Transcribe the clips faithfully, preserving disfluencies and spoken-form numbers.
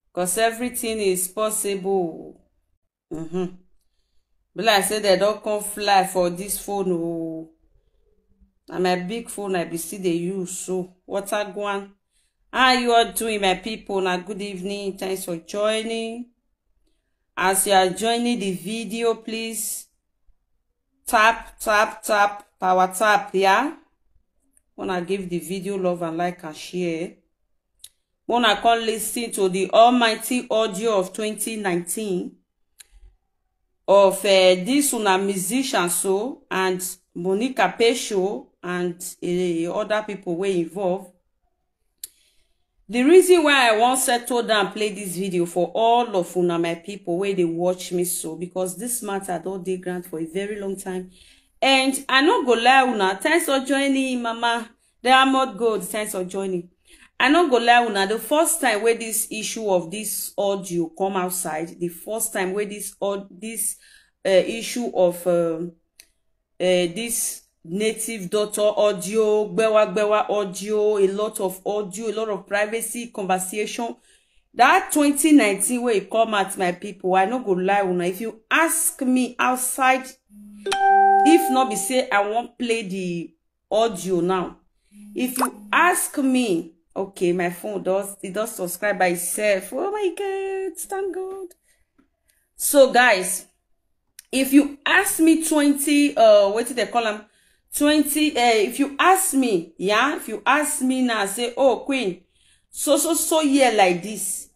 Because everything is possible. Mm-hmm. Be like say they don't come fly for this phone. Oh, and my big phone I be see they use. So what I go on? How you all doing, my people? Now, good evening. Thanks for joining. As you are joining the video, please tap, tap, tap, power tap, yeah? Wanna give the video love and like and share. Wanna come listen to the almighty audio of twenty nineteen of uh, this una musician so and Monica Pesho and uh, other people were involved. The reason why I won't settle down play this video for all of una, my people, where they watch me so, because this matter don't dey ground for a very long time. And I no go lie una, thanks for joining, Mama Diamond Gold. Thanks for joining. I no go lie una, the first time where this issue of this audio come outside, the first time where this or this uh, issue of um, uh, this native daughter audio, gbewa gbewa audio, a lot of audio, a lot of privacy conversation. That twenty nineteen where it come at my people, I no go lie una. If you ask me outside, if not be say I won't play the audio now. If you ask me, okay, my phone does it does subscribe by itself. Oh my God, thank God. So guys, if you ask me twenty, uh, what did they call them? Twenty. Uh, if you ask me, yeah, if you ask me now, say, oh Queen, so so so year like this,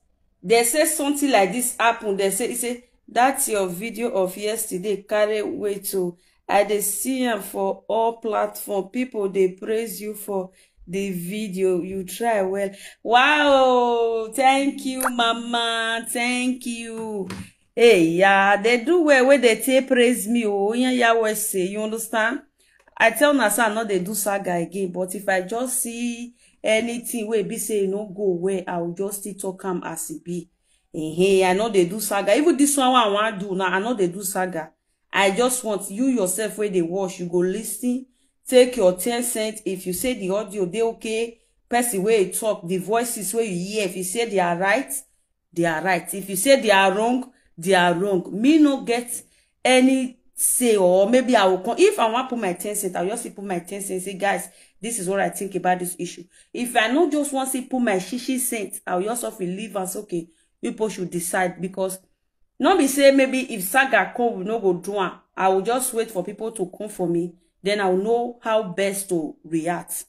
they say something like this happen. They say, he say that your video of yesterday carry weight. So I dey see am for all platform. People dey praise you for the video. You try well. Wow, thank you, Mama. Thank you. Hey, yeah, they do well when they take praise me. Oh, yeah, yeah, we say, you understand? I tell Nasa not they do saga again, but if I just see anything where be say no go where I will just still talk am as it be. Hey, I know they do saga. Even this one I want to do now, I know they do saga. I just want you yourself where they watch, you go listen, take your ten cents. If you say the audio, they okay. Person where you talk, the voices where you hear, if you say they are right, they are right. If you say they are wrong, they are wrong. Me no get any say, or maybe I will come. If I want put my ten cents, I'll just put my ten cents. Say, guys, this is what I think about this issue. If I no just want to put my shishi cents, I'll just have to leave us. Okay, people should decide, because not be say maybe if saga come, we no go do am. I will just wait for people to come for me. Then I will know how best to react.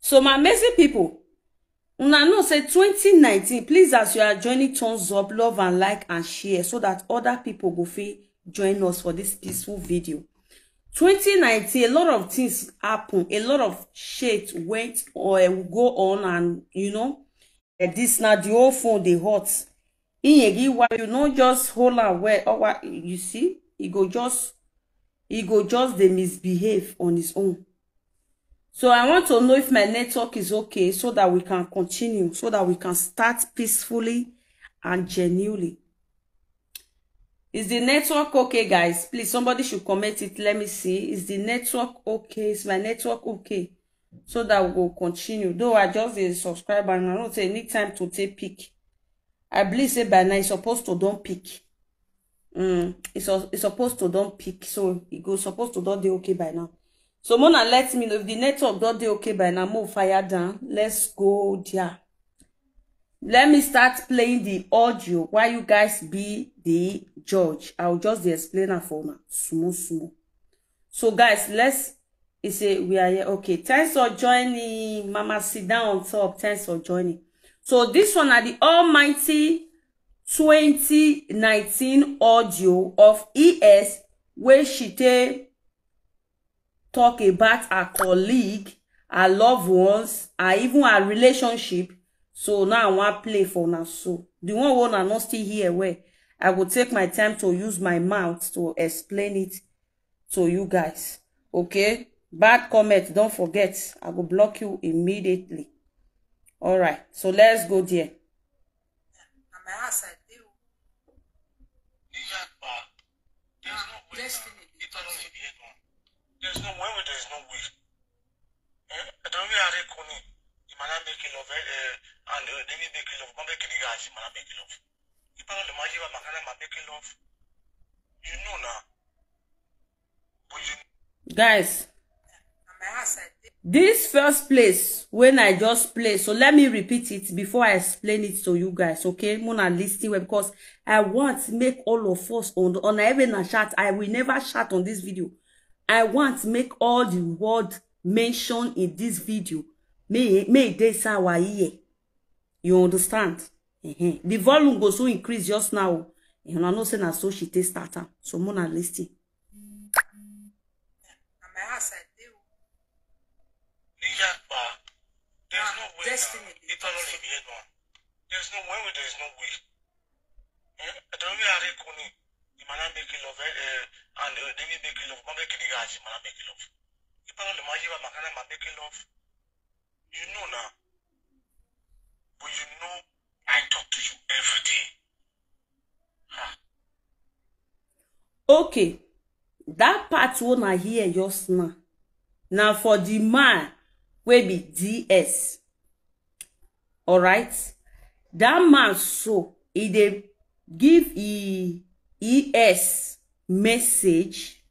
So my amazing people, una know say twenty nineteen, please, as you are joining, thumbs up, love and like and share so that other people go fit join us for this peaceful video. Twenty nineteen, a lot of things happen, a lot of shit went or go on, and you know, eh, this now the whole phone they hot. Inyegi, why you no just hold am well? Or what you see, he go just he go just they misbehave on his own. So I want to know if my network is okay so that we can continue, so that we can start peacefully and genuinely. Is the network okay, guys? Please, somebody should comment it. Let me see. Is the network okay? Is my network okay? So that we go continue. Though I just a subscriber and I don't say any time to take pick. I believe say by now it's supposed to don't pick. Mm, it's, it's supposed to don't pick. So it go supposed to don't be okay by now. So Mona, let me know if the network don't be okay by now. More fire down. Let's go there. Let me start playing the audio while you guys be the judge. I'll just explain it for now. Small, small. So guys, let's he say we are here. Okay, thanks for joining. Mama, sit down on top. Thanks for joining. So this one are the almighty twenty nineteen audio of E S where she take talk about her colleague, her loved ones, and even her relationship. So now I want play for now. So the one who are not still here where I will take my time to use my mouth to explain it to you guys. Okay? Bad comment, don't forget. I will block you immediately. All right. So let's go there. Na my house I dey o. Iyapa, there's no way. Destiny. There's no way. There's no way. Kuni, Imana making love, eh, eh, and uh, David making love, Bambe Kiniga, Imana making love. Ipalo le maji ba makana ma making love. You know now. But you Guys, this first place when I just play, so let me repeat it before I explain it to you guys, okay? Mona, listen well, because I want make all of us on the on even a chat. I will never chat on this video. I want make all the word mentioned in this video. May may they say our ear. You understand? Ehen. The volume go so increase just now. You know, I know say na so she take start am. So Mona, listen. Na my house I dey o. Niyakpa. There's Ah, no way. Destiny Now. dey Ipalo talk le so. be no. There's no way. There's no way. Eh? I don't really are Kuni. Imana making love, eh, eh, and uh, David making love, Bambe Kiniga, Imana making love. Ipalo le maji ba makana ma making love. You know now. But you know, I talk to you every day. Okay, that part wey una hear just now, na for the man wey be D S. Alright, that man so he dey give e E S message.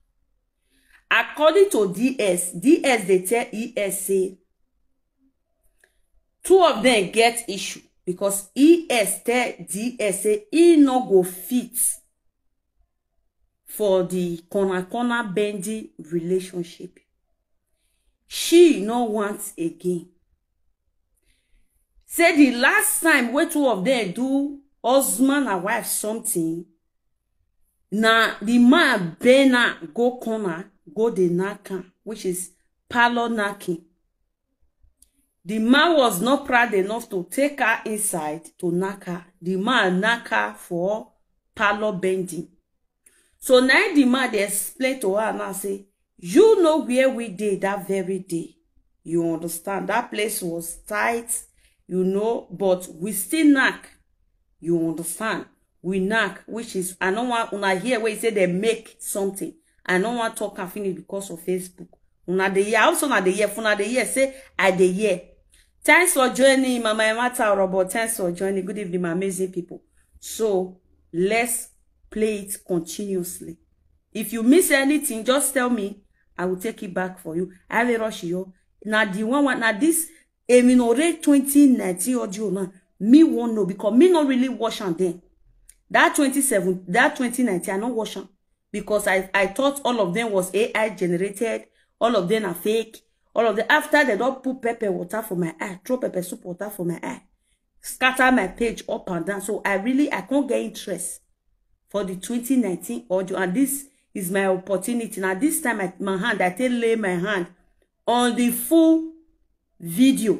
According to D S, D S dey tell E S say two of them get issue because E S tell D S say he no go fit for the corner corner bending relationship. She no want again. Say the last time wey two of them do husband and wife something, na the man bend her go corner, go dey knack am, which is parlour knacking. The man was not proud enough to take her inside to knack her. The man knack her for parlour bending. So now the man dey explain to her now say, you know where we dey that very day. You understand? That place was tight, you know, but we still knack. You understand? We knack, which is, I no want una hear where he say they make something. I no want talk and finish because of Facebook. Una dey hear, also una dey hear, una dey hear say I dey hear. Thanks for joining, Mama Emata Orobo. Thanks for joining. Good evening, my amazing people. So let's play it continuously. If you miss anything, just tell me. I will take it back for you. I will rush you. Now the one, one now this Eminore twenty nineteen audio now. Me won't know because me not really watch am then. That twenty-seven, that twenty nineteen, I not watch am because I, I thought all of them was A I generated. All of them are fake. All of them, after they don't put pepper water for my eye, throw pepper soup water for my eye, scatter my page up and down. So I really, I can't get interest for the twenty nineteen audio. And this is my opportunity. Now this time, I, my hand, I take lay my hand on the full video.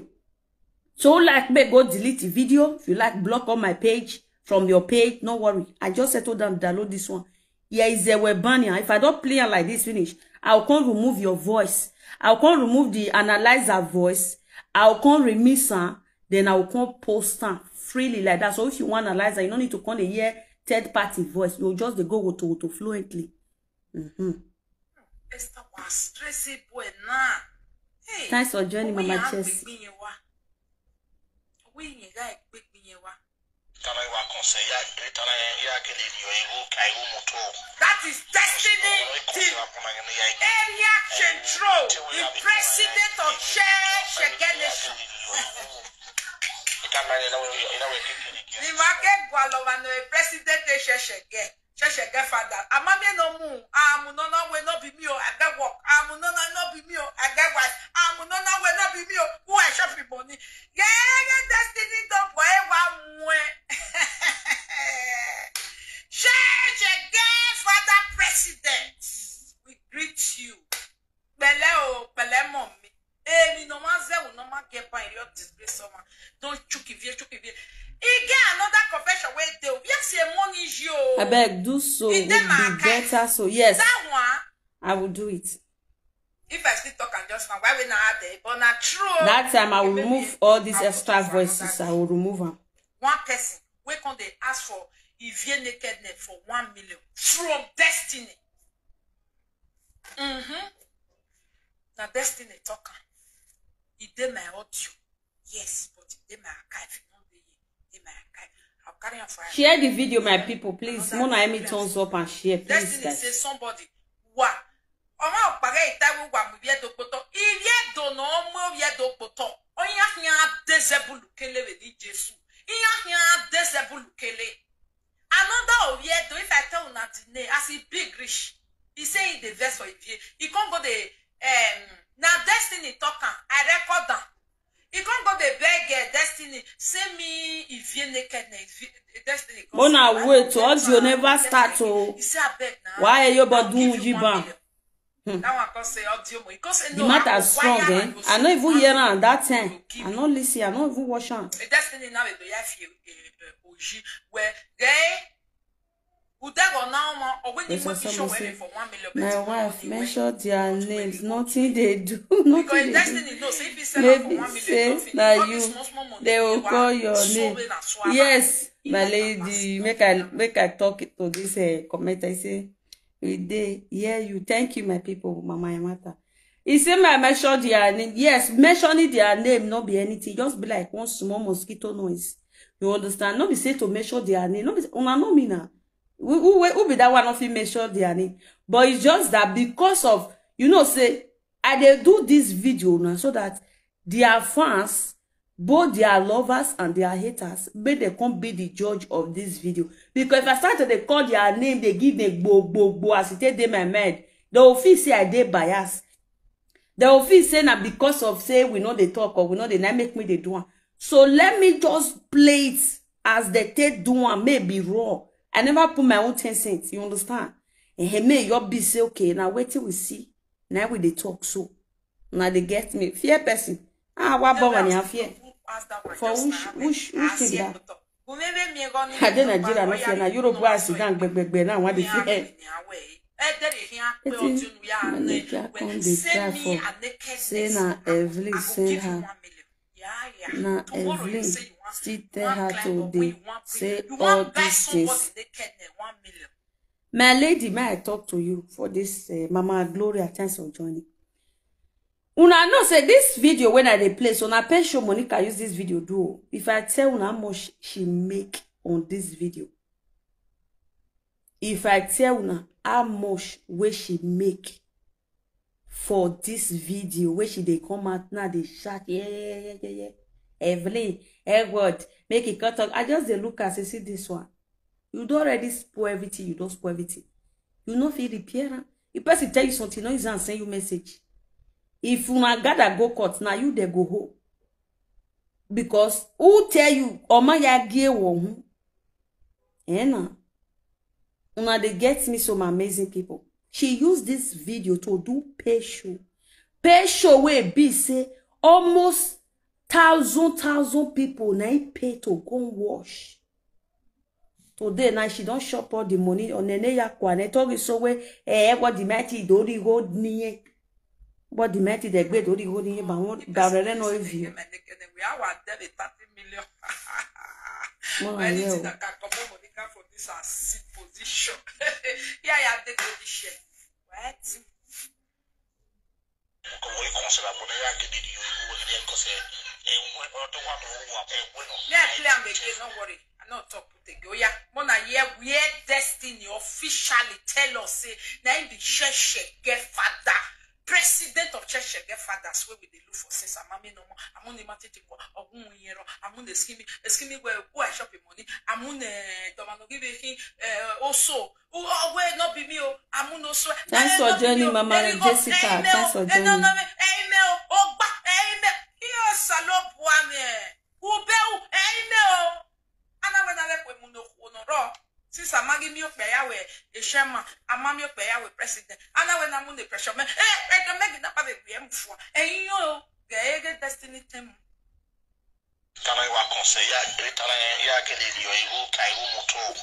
So like me go delete the video. If you like, block on my page from your page, no worry. I just settle down, download this one. Here is a web banner. If I don't play am like this finish, I'll come remove your voice. I'll come remove the analyzer voice. I'll come remix am. Then I'll come post am freely like that. So if you want analyzer, you don't need to come dey hear third party voice. You'll just dey go woto woto fluently. Mm-hmm. Esther was stressy boy now. Hey. Thanks for joining, Owó Mama yẹn á Chess. gbégbé yẹn wá. Owó yẹn á gbégbé yẹn wá. Can I work on say, yeah, can I, yeah, can you, you, you, I will move to. That is Destiny, the area control, the president of Share Shege Nation. The market Gualomano, a president, they share Shege, Share Shege father. Amami no mu, amu no no we no be me o, I get work. Amu no no no be me o, I get wife. Amu no no we no be me o, who I shop with money? Yeah, yeah, Destiny don't boy, one more. Share Shege father president. We greet you. Pẹ̀lẹ́ o, pẹ̀lẹ́ mọ̀ mi. Èmi no ma zẹ o, no ma get by your disgrace, summer. Don't chuki vie, chuki vie. E get another confession wey dey o. Yes, e money you. I beg, do so. E It dey will my be account. Better so. Yes, That one, I will do it. If I still talk am just now, why we not add there? But na true. That time I will Maybe remove all these I will extra talk for voices. another I will remove them. One person wey come dey ask for Ivie nakedness for one million from Destiny. Mm-hmm. Na Destiny talk am. E dey my audio. Yes, but e dey my archive. E no dey here. E dey my archive. I'll carry am for Share the video, my people, please. Another Mona Emi video. Thumbs up and share, please, Destiny guys. Say somebody. Wa. Ọma ọkpara ita wu wa mu wie do kpoto. Iwie do no mu wie do kpoto. Oya hia dezebulu kele we ni Jesu. Iya hia dezebulu kele. Another Oviedo, if I tell una the name, as he big rich, he say he dey vex for Ivie. He can't go the um, na Destiny talk am. I record am. He can't go the beg uh, Destiny. Send me Ivie nakedness. Ivie- Destiny. Come Mona, say, "Why wait, you audio never Destiny?" Start, oh. He say, "I beg now." Why are you I'll about give doing you Jiban? one million. Hmm. That one come say audio mo. He come say, The "No, matter I go strong, wire eh? Am, I no even hear am that time. I no listen, I no even watch am. A Destiny now, we go hear if you, uh, uh, Oji. Where they, Udego now, ma, or when you There's want to show someone when say, for one million, "My but wife, money mention their names. Nothing they do. Nothing because they do. Destiny know, say if you sell am for Maybe one million, say nothing. Na All you. This small, small money, They will you call are your so name. Well and so Yes, my lady. Make I make I talk it to this uh, comment. I say, we dey hear you. Thank you, my people, Mama Yamata. He say, "My mention their name." Yes, mentioning their name not be anything. Just be like one small mosquito noise. You understand? Not be say to mention their name. Not be una know me now. Who, who, who be that one of you mention their name? But it's just that because of, you know, say, I dey do this video now so that their fans, both their lovers and their haters, may they come be the judge of this video. Because if I start to dey call their name, they give them bo bo bo as it take dey my mind. They will feel say I dey bias. They will feel say na because of say we know they talk or we know they not make me they do am. So let me just play it as they take do am, maybe raw. I never put my own ten cents, you understand? And he may your be say, "Okay, now wait till we see." Now we they talk so. Now they get me. Fear person. Ah, what about when you fear? For which which which thing that? I dey Nigeria, no fear. Na Europe where I sit down, beg, beg, beg, now what they fear? Wetin Manager come dey cry for? Say na Evelyn send her. Na Evelyn still tell her to dey say all these things. My lady, may I talk to you for this, uh, Mama Gloria? Thanks for joining. Una know say this video when I dey play, so na pay show Monica use this video do. If I tell una how much she make on this video, if I tell una how much where she make for this video, where she dey come out now, they shout, "Yeah, yeah, yeah, yeah, yeah. Evelyn, Edward, make it cut off." I just dey look as I see this one. You don't already spoil everything. You don't spoil everything. You no fit repair am. If person tell you something, no use am send you message. If una gather go court, now you dey go home. Because who tell you, "Oma ya gie wo hu"? Eh na. Una dey get me some amazing people. She used this video to do pay show. Pay show wey be say almost thousand, thousand people na im pay to go watch. Today now she don chop all the money on Nene Yakwa. Ne told me so way, eh, what the mighty dori go niye. What the mighty the great dori go niye, but one, but I don't know if you. We are one thirty million. More Why than did you. That can come over the car for this as sit position? Yeah, yeah, they go this share. What? Ko wo ikon se ba bo na ya gidi di yo ibu wo gidi ko se. E wo o to wa to wa e wo no. Me I play am again, no worry. I no talk put again. Oh yeah, Mona, yeah, where Destiny officially tell us say na him be Church Shege father, president of Church Shege fathers wey we dey look for since. Amami no more. Amuni mati ti ko ogun yero. Amuni eskimi eskimi we go I shop money. Amuni domano give him also. Oh, oh, wait, not be me. Oh, I'm no swear. Thanks for joining, Mama Jessica. Thanks for joining. Amen. Oh, ba, amen. Iyo salo buame. Ubeu, amen. Ana wena le kwe muno kuno ro. Since amagi mi okpe ya we eshema, amami okpe ya we president. Ana wena mune pressure me. Eh, eh, the megi na pa be bi em fo. Eh, yo, ge destiny tem. Tana wa conseil ya, tana ya ke le yo ibu kai u moto.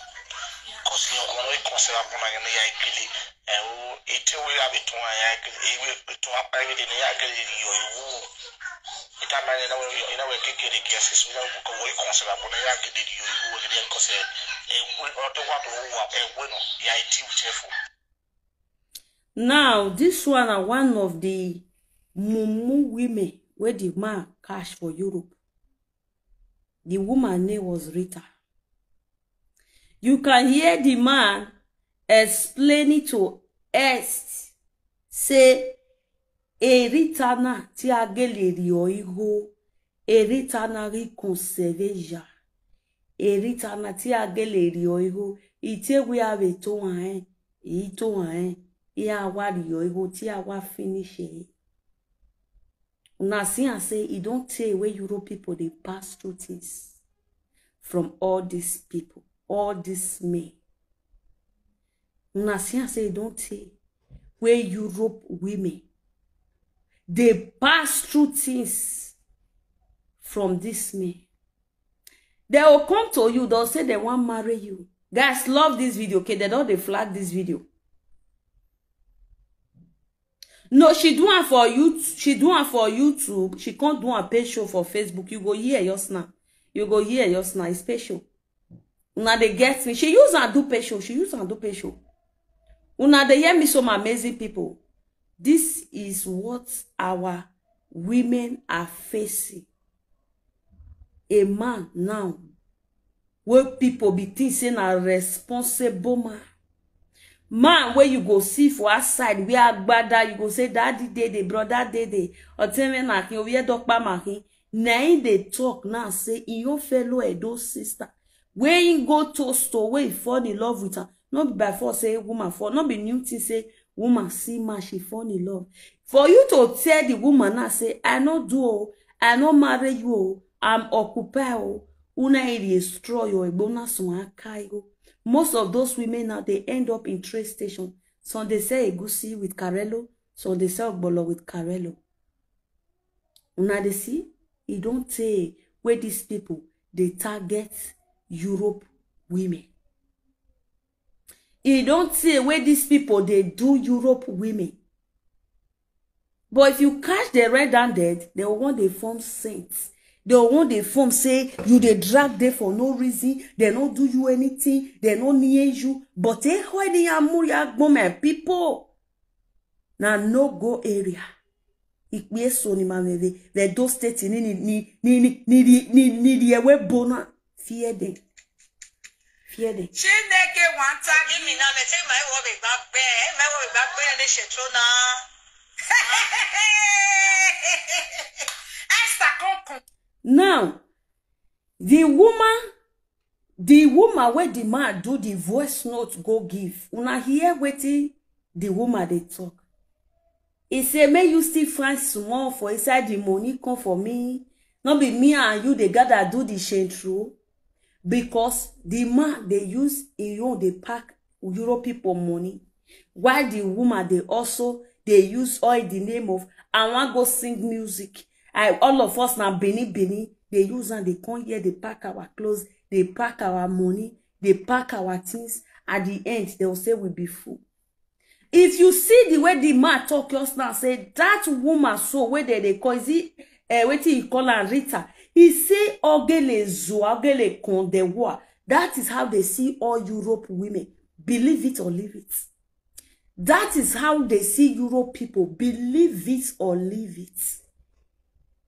Kosi yo kono conseil wa kona ya ke le. Eh, o ite we ya beton ya ke le, we beton apa ya ke le ya ke le yo ibu. Ita ma na we na we ke ke le ke asis na ko we conseil wa kona ya ke le yo ibu we le conseil. Eh, we o to wa to wa, eh, we no ya iti u chefu. Now, this one are one of the mumu women wey the man catch for Europe. The woman name was Rita. You can hear the man explaining to Est say, "E Rita na ti agele rio iho, e Rita na ri conserveja, e Rita na ti agele rio iho, ite we ave to ae, i to ae, i awa rio iho, ti awa finish e." Una see am say e don tey wey Europe people dey pass through things from all these people, all these men. Una see am say e don tey wey Europe women dey pass through things from this men. They will come to you, they'll say they wan marry you. Guys, love this video, okay? They don dey flag this video. No, she do am for YouTube. She do am for YouTube. She can't do am pay show for Facebook. You go hear your snap. You go hear your snap. It's pay show. Una dey get me. She use and do pay show. She use and do pay show. Una dey hear me, some amazing people. This is what our women are facing. A man now wey people be think say na responsible man. Man wey you go see for outside, wear agbada, you go say, "Daddy Dede, brother Dede, Oteme Nakin, Oye Dokpa Makin." Na him dey talk now say in your fellow Edo sister, wey him go toast to, wey he fall in love with her. No be by force say woman fall, no be new thing say woman see man, she fall in love. For you to tell the woman now say, "I no do o, I no marry you o, I'm occupy o," una e destroy your egbona sun akaigo. Most of those women now, they end up in train station. Some dey sell egusi with Carello, some dey sell ogbolo with Carello. Una dey see, e don tey wey these people dey target Europe women. E don tey wey these people dey do Europe women. But if you catch the red-handed, they wan dey form saints. They wan dey form say you dey drag them for no reason. They no do you anything. They no near you. But eh, why they are more, my people? Na no go area. Ikpie so ni maveve, the Edo State ni ni ni ni ni ni ni ni ni the ewe bona. Fear them. Fear them. Chineke wanta gị. Emi na me take my work back there. My work back there, they should throw na. Esther, come, come. Now, the woman, the woman wey the man do the voice note go give, una hear wetin the woman dey talk. He say, "Make you still find small for inside the money come for me. No be me and you dey gather do the shentro." Because the man dey use him own dey pack Euro people money, while the woman dey also dey use all the name of, "I wan go sing music." I, all of us na Benin, Benin. They use and they come here, they pack our clothes, they pack our money, they pack our things. At the end, they will say we be fool. If you see the way the man talk just now, say that woman so wey they dey call, is it, uh, wetin he call am, Rita? He say, "Ogele zua, ogele kondewa." That is how they see all Europe women. Believe it or leave it. That is how they see Europe people. Believe it or leave it.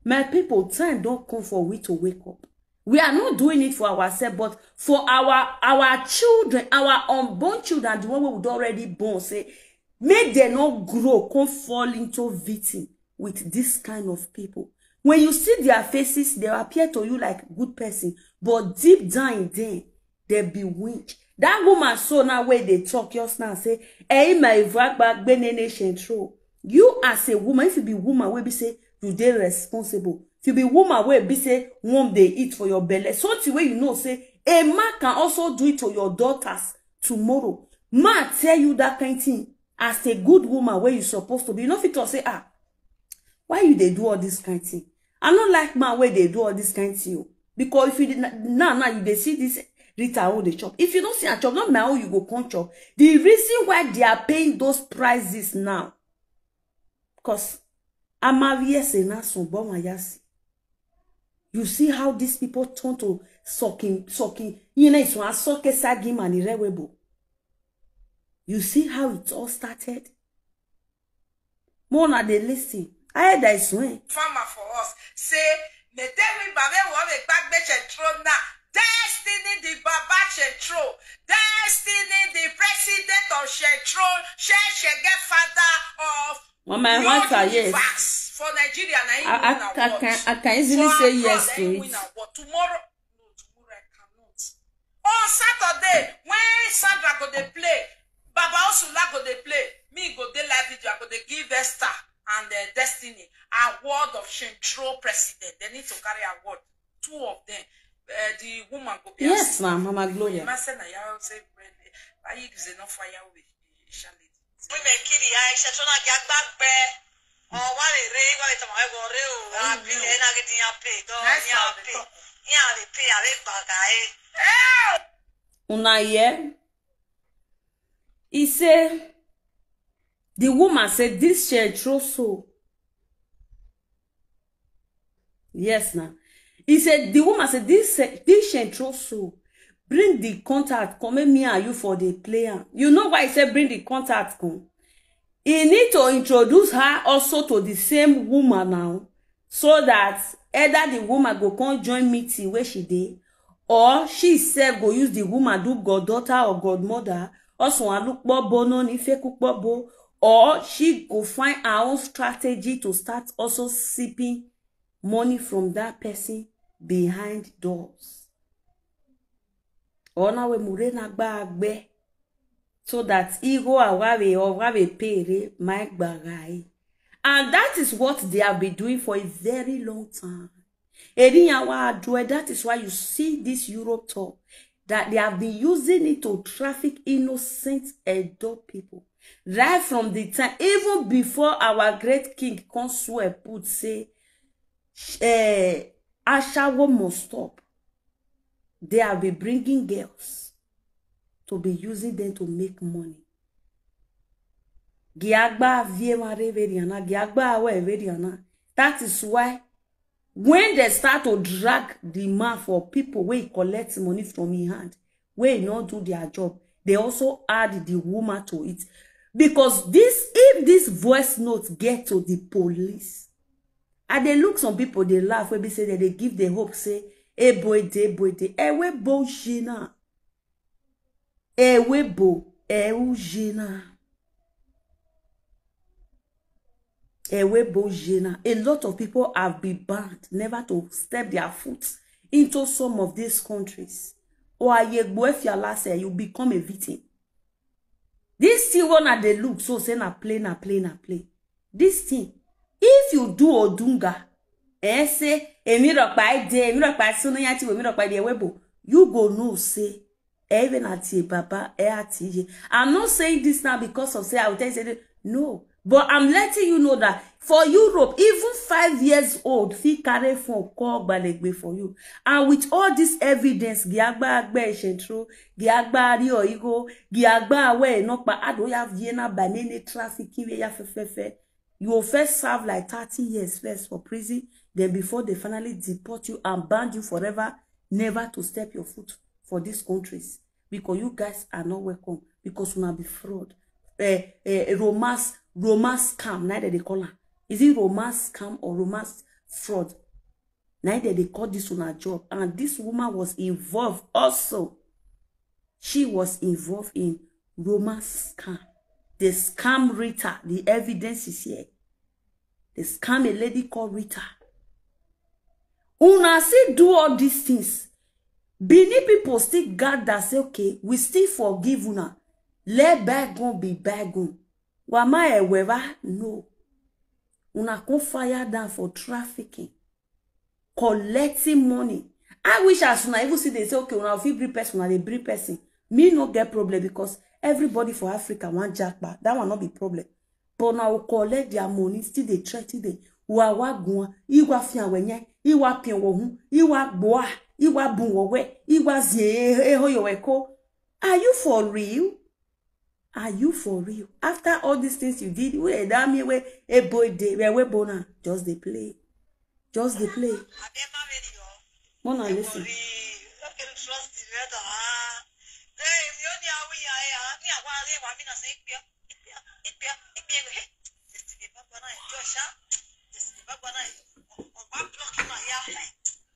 My people, time don come for we to wake up. We are not doing it for ourselves, but for our, our children, our unborn children, the one wey we don already born, say, make they no grow, come fall into victim with this kind of people. When you see their faces, they appear to you like good person, but deep down in them, they be winch. That woman so now wey dey talk just now say, "Hey, my vagba gbenene shentro." You as a woman, if you be woman wey be say you dey responsible, if you be woman wey be say womb dey eat for your belle, something wey you know say a man can also do it to your daughters tomorrow. Man tell you that kind thing as a good woman wey you supposed to be. You no fit talk say, "Ah, why you dey do all this kind thing?" I no like man wey dey do all this kind thing o. Because if you dey, now, now you dey see this Rita own dey chop. If you no see am chop, not my own you go come chop. The reason why they are paying those prices now, because Amaviese na son bon mayasi. You see how these people turn to sucking, sucking. You know, it's one suck a saggy man, irrewable. You see how it all started? More na dey listen. Aye, that is when. Farmer for us. Say, me tell me, Babe, what we back me Central now. Destiny, the Baba Central. Destiny, the president of Central. Share, share, get father of Mama, I want her, yes. For Nigeria, na him I, win I, I award. can, I can easily For say abroad, yes na to him it. Win award. Tomorrow, no, tomorrow I cannot. On Saturday, when Sandra go dey play, Baba Osula go dey play, me go dey live video, I go dey give Esther and uh, Destiny award of Central president. They need to carry award. Two of them. Uh, the woman go be Yes, ma'am, Mama Gloria. Mama say na ya say, why you say no fire with Charlotte? Women kill the Aisha, so na get back there. Oh, what a ray, what a time I go real. I be there, and I get in your pay, dog, Nice in your one, pay. talk. Yeah, I pay, I make back, I. Una hear? He say, the woman said, this share throw so. Yes, now. He said, the woman said, this, this share throw so. Bring the contact, come make me and you for the player. You know why he said bring the contact, come? He need to introduce her also to the same woman now, so that either the woman go come join meeting where she dey, or she sef go use the woman do goddaughter or godmother, also alukpobo no ni fekukpobo, or she go find her own strategy to start also sipping money from that person behind doors. Or na we mure na gba agbe, so that igo awawe or wawe pere my gbagai. And that is what they have been doing for a very long time. Eriyawa Adwe, that is why you see this Europe tour, that they have been using it to traffic innocent adult people. Right from the time, even before our great king Consuel put say, eh, Ashawo must stop. They have been bringing girls to be using them to make money. Giagba vie mare veriana, giagba awe veriana. That is why when they start to drag the man for people where he collect money from his hand, where he not do their job, they also add the woman to it. Because this, if this voice note get to the police, and they look some people, they laugh, wey be say that they give the hope, say, "Hey boy, day boy, day, ewe bo shina, ewe bo, ewe shina, ewe bo shina." A lot of people have been banned never to step their foot into some of these countries. Or ayegbo if you last, eh, you become a victim. This thing wey una dey look so say na play, na play, na play. This thing, if you do odunga, eh, say, "Emi rokpa ide, emi rokpa sunu ya ti, emi rokpa ide webo," you go know say, eh, even ati baba, eh, ati ye. I'm not saying this now because of say I will tell you say, no, but I'm letting you know that for Europe, even five years old fit carry phone call gbalegbe for you. And with all this evidence, giagba agbe central, giagba rio igo, giagba awe no pa adoya viena by nene trafficking ya fefefe. You will first serve like thirty years first for prison, then before they finally deport you and ban you forever, never to step your foot for these countries, because you guys are not welcome, because una be fraud. Eh, eh, romance, romance scam, neither they call her. Is it romance scam or romance fraud? Neither they call this una job. And this woman was involved also. She was involved in romance scam. They scam Rita. The evidence is here. They scam a lady called Rita. Una still do all these things. Benin people still gather say, "Okay, we still forgive una. Let bygone be bygone." Wama eweva, no. Una come fire down for trafficking, collecting money. I wish as una even see they say, "Okay, una fit bring person, una dey bring person." Me no get problem because everybody for Africa want jackpot. That one not be problem. But now we collect their money, still they threaten them. Wa wa gua, iwa fian wenye, iwa pian wo hu, iwa boa, iwa bun wo we, iwa zie eho yo we ko. Are you for real? Are you for real? After all these things you did, we that me we a boy day, we we bona. Just they play. Just they play. Mona, listen. Baba na, o, o, wa block him, ya.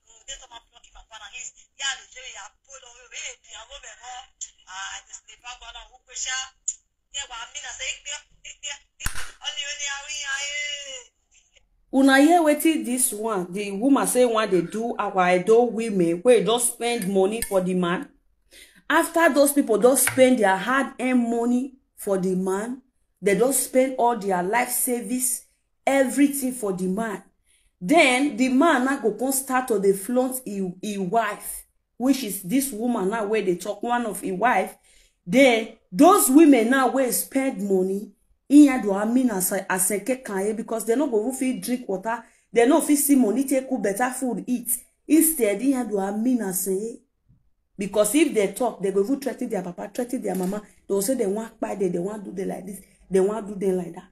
Mm, they talk about block him, Baba na. He's, ya, the Jerry, ya, pull on, eh, the, I love it, oh. Ah, this the Baba na, who push ya? Yeah, but I mean, I say, yeah, yeah, yeah, only, only, I, I, eh. Una hear wetin this one, the woman say one dey do our Edo women wey don spend money for the man. After those people don spend their hard-earned money for the man, they don spend all their life savings, everything for the man. Then the man now go come start to dey flaunt his, his wife, which is this woman now wey dey talk, one of his wife. Then those women now wey spend money, iya do amina asa-, aseke kan ye, because they no go fit drink water, they no fit see money take cook better food eat. Instead, iya do amina say, because if they talk, they go even threaten their papa, threaten their mama. They will say they want kpai them, they want do them like this, they want do them like that.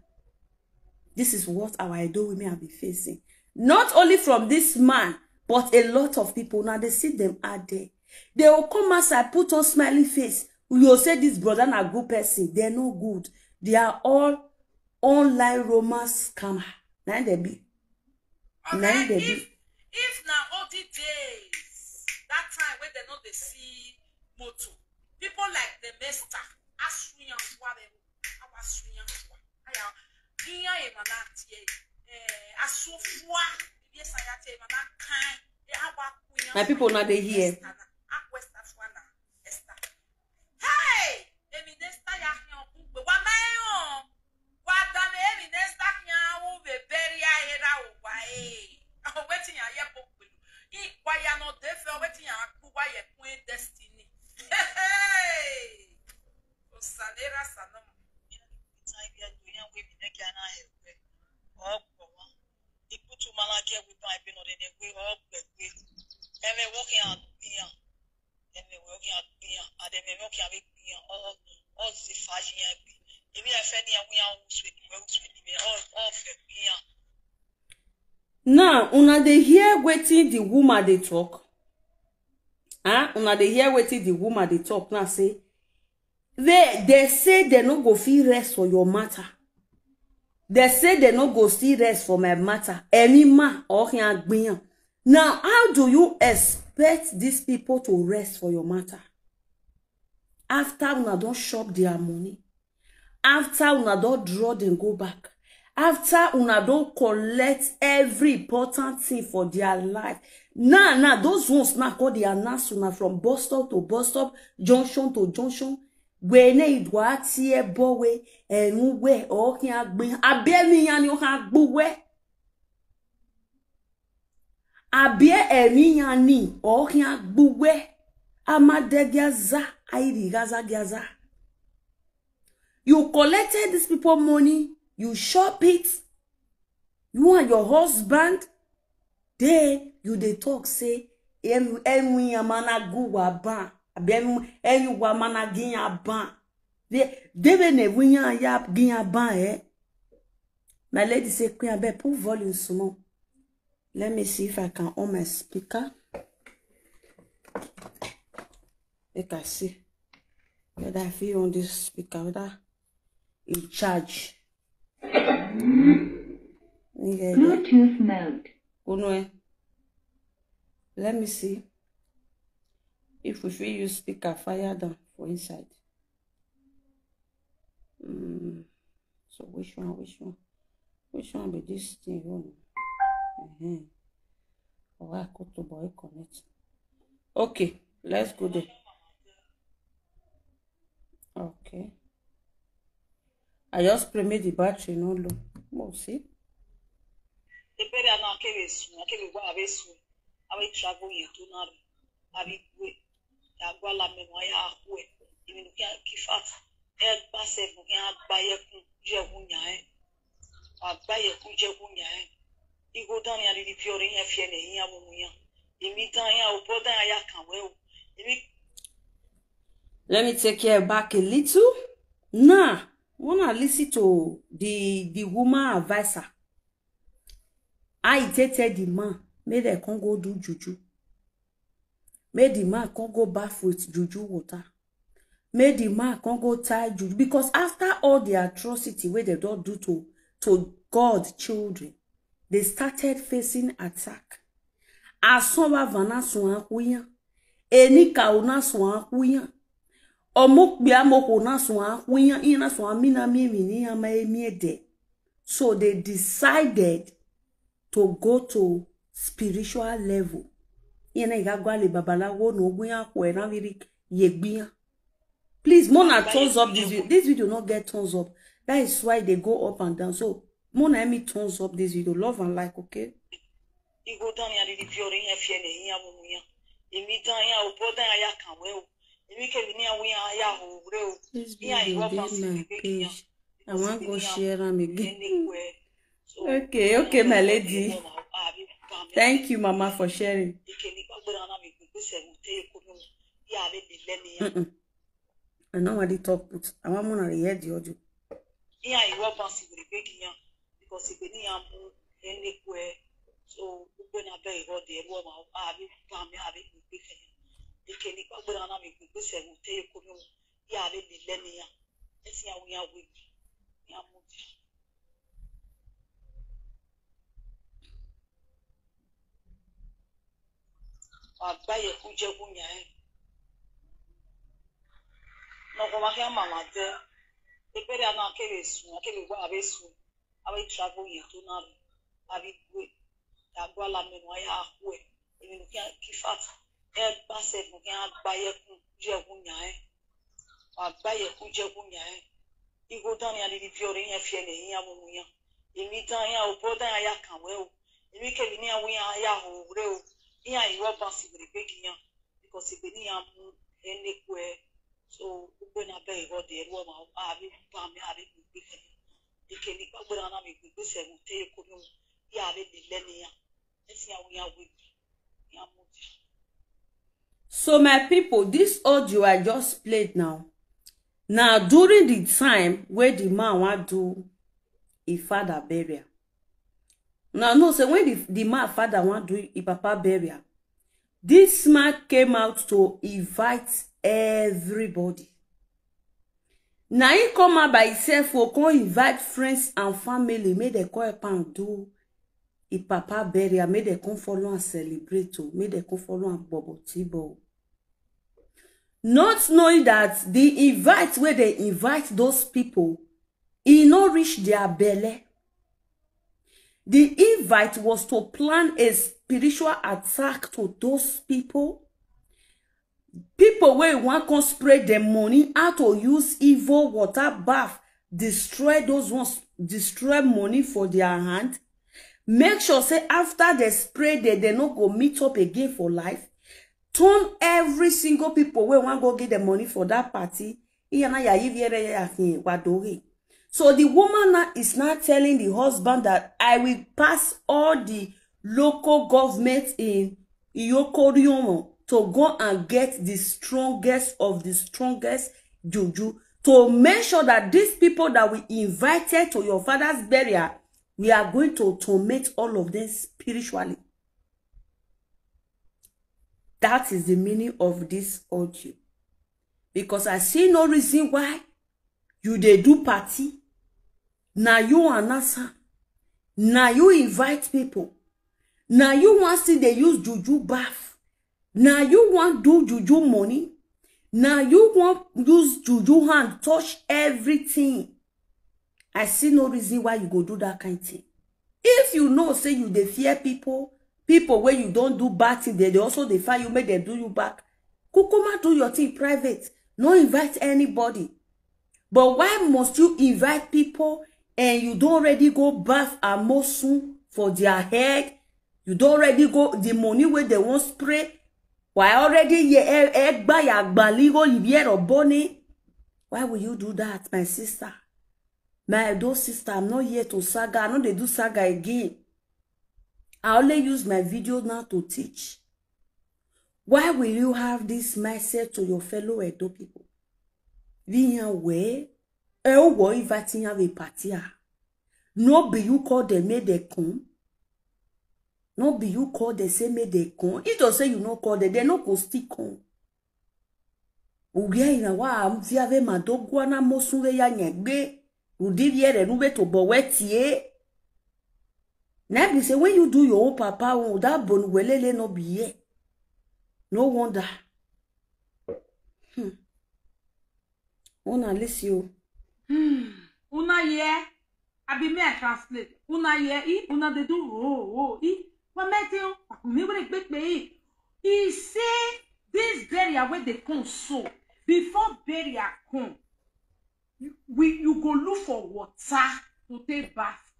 This is what our Edo women have been facing. Not only from this man, but a lot of people. Now they see them out there. They will come outside, put on smiling face. You will say this brother na good person. They're no good. They are all online romance scammer. Now they be. Now they be. If, if na all the days, that time when they know they see motor, people like the master, Asuyan Suarez, our Asuyan Suarez. Aya, iya e mana tie, eh, asofua, yes, I tie mana kind. Eh, awa kuya. My people, now they hear. Esther na, akwa Esther Suarez, Esther. Hey! Emi Nesta ya hian kugbe. Wa ma e on. Wa da me Emi Nesta hian u be beri a era o wa e. O wetin ya ye po pelu. I kwa ya no de fe, o wetin ya ku wa ye ku e destiny. Hey! O sanera sanom. Time ya do ya we mi ne ki ana e we. O kwa. Ikutu mala ke we pa e pe no de ne we o pe we. Eme wo hian hian. Eme wo hian hian. Ade me wo hian we hian. O, o si fa hian bi. Emi e fe ni ya we ya u swe ni we u swe ni me. O, o fe hian. Now, una dey hear wetin the woman dey talk? Huh? Una dey hear wetin the woman dey talk now say, they, they say they no go fit rest for your matter. They say they no go still rest for my matter. Any man or can agbiyan. Now, how do you expect these people to rest for your matter? After una don chop their money, after una don draw them go back, after una don collect every important thing for their life, now, now, those ones now call the announce una from bus stop to bus stop, junction to junction. Wene idwa tie bowe, enu we, o ki agbe, abemi yani o ha gbuwe. Abie emi yani o ki agbuwe. Amade gaza, airi gaza gaza. You collected these people money, you shop it, you and your husband, then you dey talk say, "Em-, enwi amana gu wa ban, abi enwi, enwi wa mana gi ya ban." They, they be ne wi ya ya gi ya ban, eh? My lady say, "Queen, abeg, put volume small. Let me see if I can on my speaker. Make I see whether I fit on this speaker, whether in charge." Bluetooth mode. Unue. Let me see if we fit use speaker fire down for inside. Mm. So which one, which one? Which one be this thing? Oh. Uh-huh. Oh, I go to boy connect. Okay, let's go there. Okay. I just pray make the battery no low. We'll see. Ebere ana kere sun, kere gwa abe sun. Abe travel ye to na, abi gwe. Ya gwa la me wa ya kwe. Imi no kia kifat. E ba se no kia ba ye kun je kun ya e. Wa ba ye kun je kun ya e. Igo dan ya di piori ya fie ne ya mu mu ya. Imi dan ya o bo dan ya kan we o. Imi. Let me take care back a little. Now, wanna listen to the, the woman advisor. I take tell the man, make they come go do juju. Make the man come go bath with juju water. Make the man come go tie juju. Because after all the atrocity wey they don do to, to God children, They started facing attack. Asonwa vana swan kuya. Eni kauna swan kuya. Omokbia moko na swan kuya. Ina swan mina mi mi ni ama emi ede. So they decided to go to spiritual level. Ina igagwale babalawo no guya kwena viri yegbiya. Please, Mona, thumbs up this video. This video not get thumbs up. That is why they go up and down. So, Mona, let me thumbs up this video. Love and like, okay? Igo dan ya di fiore ya fiene ya mumu ya. Emi dan ya o bo dan ya kan we o. Emi ke ni ya wi ya ya ho re o. This video dey my page. I wan go share am again. Okay, okay, my lady. Thank you, Mama, for sharing. Mm-mm. I know what they talk, but I want Mona to hear the audio. Iya iwo ba si were pe kiyan because ipe ni ya mu ene kwe. So ugbe na be iwo de iwo ma abi ba mi abi gbe ke. Ike ni pa gbera na mi gbe se mu te ko mi ya le le le ni ya. Esi ya wi ya wi ya mu. Wàá gbá yẹkú jẹ́kú yàn ẹ́. Nọ̀kọ̀ máa kí á màmá jẹ́. Ebéèrè àná akéwì sùn, akéwì wá àbí sùn. Àbí travel yẹn tó náà rí. Àbí gbé. Yàgbọ́ alámẹ́nu ayé àkú ẹ̀. Èmi nìkan kí fat. Ẹ gbá sẹ́gun kí á gbá yẹkú jẹ́kú yàn ẹ́. Wàá gbá yẹkú jẹ́kú yàn ẹ́. Igo dan ni alili bi ore yan fi ene yan mu mu yan. Emi dan yan o bo dan ya kan we o. Emi ke ni awon yan ya ho re o. Yan iwo ba si were pe kiyan. Because ipe ni yan mu ene kwe. So ugbe na be iwo de iwo ma abi ba mi abi gbe ke. Ike ni pa gbera na mi gbe se mu te ko ni o. Ya abi ni le ni ya. Esi awon ya we. Ya mu. So my people, this audio I just played now. Now during the time where the man want do his father burial. Now no say when the, the man father want do his papa burial, this man came out to invite everybody. Now he come out by himself for come invite friends and family, make they come help am do his papa burial, make they come follow and celebrate o, make they come follow and bobo tibo. Not knowing that the invite where they invite those people, e no reach their belle. The invite was to plan a spiritual attack to those people. People wey wan come spray dem money, how to use evil water bath, destroy those ones, destroy money for their hand. Make sure say after they spray dem, they no go meet up again for life. Turn every single people wey wan go give them money for that party. Iyana ya yiviere ya fin wa dori. So the woman now is now telling the husband that I will pass all the local government in Iyokoriomo to go and get the strongest of the strongest juju to make sure that these people that we invited to your father's burial, we are going to torment all of them spiritually. That is the meaning of this audio. Because I see no reason why you dey do party. Now you announce am. Now you invite people. Now you want see they use juju bath. Now you want do juju money. Now you want use juju hand touch everything. I see no reason why you go do that kind thing. If you know say you dey fear people, people wey you don do bad thing, they dey also dey find you, make dem do you back. Kukuma do your thing private. No invite anybody. But why must you invite people and you don already go bath amosun for their head? You don already go the money wey they wan spray. Why already ye egba ya gbaligo yibiero boni? Why will you do that, my sister? My adult sister, I'm not here to saga. I no dey do saga again. I only use my video now to teach. Why will you have this mindset to your fellow Edo people? Viyan we, e o wo invite yan we party a. No be you call them, make they come. No be you call them, say make they come. If you say you no call them, they no go still come. Ugia ina wa am via ve madogwa na mosun ve ya nyegbe. Udi vie re nube to bo we tie. Na be say when you do your own papa own, that bone welele no be here. No wonder. Hmm. Una listen o. Hmm. Una hear? I be me I translate. Una hear? E, una dey do oh oh e. Wa me ti o. Mi wele gbe pe e. E say this burial wey dey come so, before burial come, you, we, you go look for water to take bath.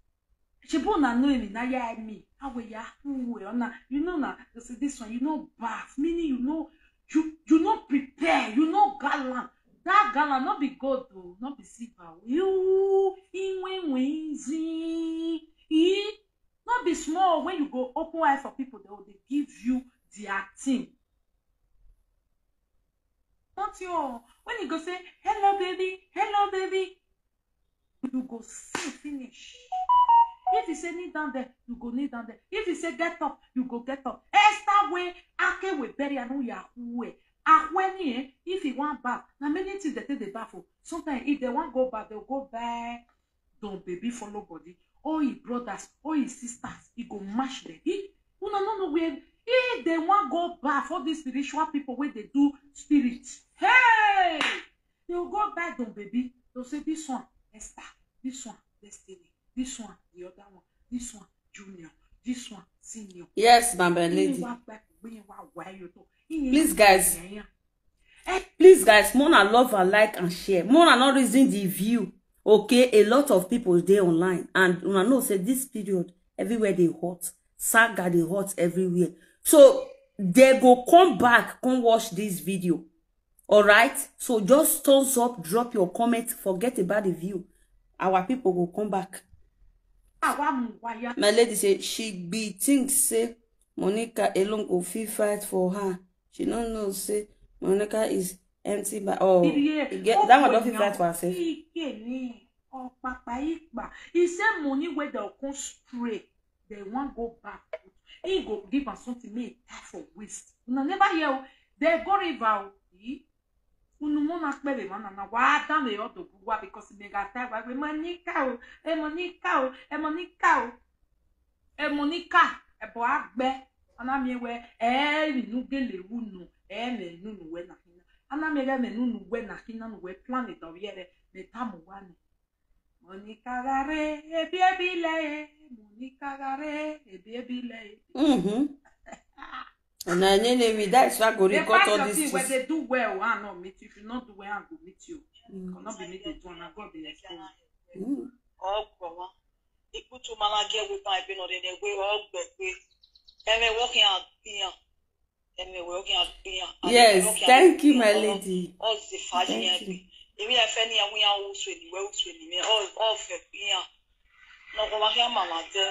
Shebi una know him na ya me. How we ya who we ona? You know na, you see this one, you know bath, meaning you know, you, you know prepare, you know gallant. That gallant no be God o, no be silver o. You in win win zin. E no be small when you go open eye for people, they will dey give you their thing. Not you. When you go say, "Hello, baby, hello, baby," you go see finish. If you say, "Kneel down there," you go kneel down there. If you say, "Get up," you go get up. Esther wey Ake we bury anu ya hue. Ahue ni eh, if you want bath, na many things they take the bath for. Sometimes if they want go bath, they'll go back. Don baby follow body. All his brothers, all his sisters, he go mash them. He, una no know where, if they want go bath, all these spiritual people where they do spirit. Hey! They will go buy Don baby. They'll say, "This one, Esther. This one, Destiny. This one, the other one. This one, Junior. This one, Senior." Yes, my lady. Please, guys. Please, guys, mona love and like and share. Mona not reason the view. Okay, a lot of people dey online, and una know say this period, everywhere they hot. Saga dey hot everywhere. So they go come back, come watch this video. All right? So just thumbs up, drop your comment, forget about the view. Our people go come back. My lady say she be think say Monica alone go fit fight for her. She no know say Monica is empty by, oh, e get that one don fit fight for herself. He say money wey dem come spray, dem wan go back. He go give am something make e tie for waist. Una never hear o. Dem go river o. Unu mona kpere mana na wa da me odo wa because me ga tie wa we Monica o, e Monica o, e Monica o. E Monica, e bo agbe. Ana mi we, e mi nu gele unu, e me nu nu we na hina. Ana mi ga me nu nu we na hina nu we plan it o yere, me tamu wa ni. Monica gare, ebi ebi le, Monica gare, ebi ebi le. Mm-hmm. And I know we, that's why go record all these things. When they do well, I no meet you. If you not do well, I go meet you. Mm. Cannot be me to do, and I go be expose. Mm. Oh, go on. Ikputu mala ge we ba ibi no de ne we o gbe pe. Eme wo ki an piyan. Eme wo ki an piyan. Yes, thank you, my lady. O se fa ni e bi. Emi e fe ni awon ya o se ni we o se ni me. O, o fe piyan. No ko wa ki an mama de.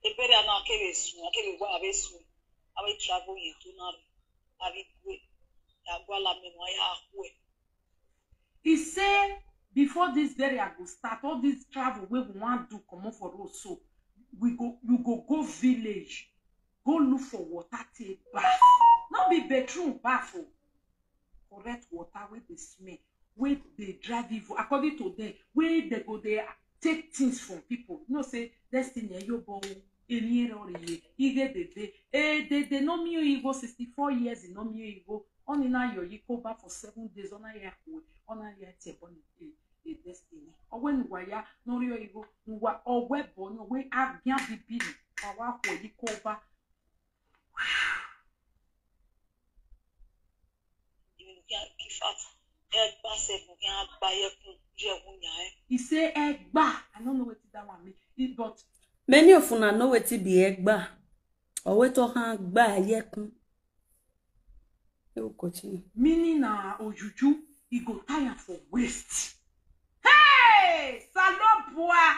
E bere ana kere sun, kere wa be sun. Abe travel ye to na. Abi gwe. Ya gwa la me wa ya kwe. He say before this burial go start, all this travel wey we wan do comot for road so, we go, you go go village, go look for water take bath. No be bathroom bath o. Correct water wey dey smell, wey dey drive evil. According to them, wey they go dey take things from people. You know say Destiny Eyobo o, eni ero riye, ige dede. Eh, dede no mi o igo sixty-four years, no mi o igo. Oni na yo yi ko ba for seven days, ona ya ko, ona ya te boni. Eh, eh, Destiny. Owe nuwa ya, no rio igo, nuwa, owe bo, no we agian bibiri. Wa wa ko yi ko ba. Even can give out. Egba se mo can buy a kun je wunya eh. He say egba. I don't know what that one mean. It, but many of una know wetin be egba. Or we talk egba yekun. They will continue. Meaning na ojuju, he go tire for waste. Hey, Salobua.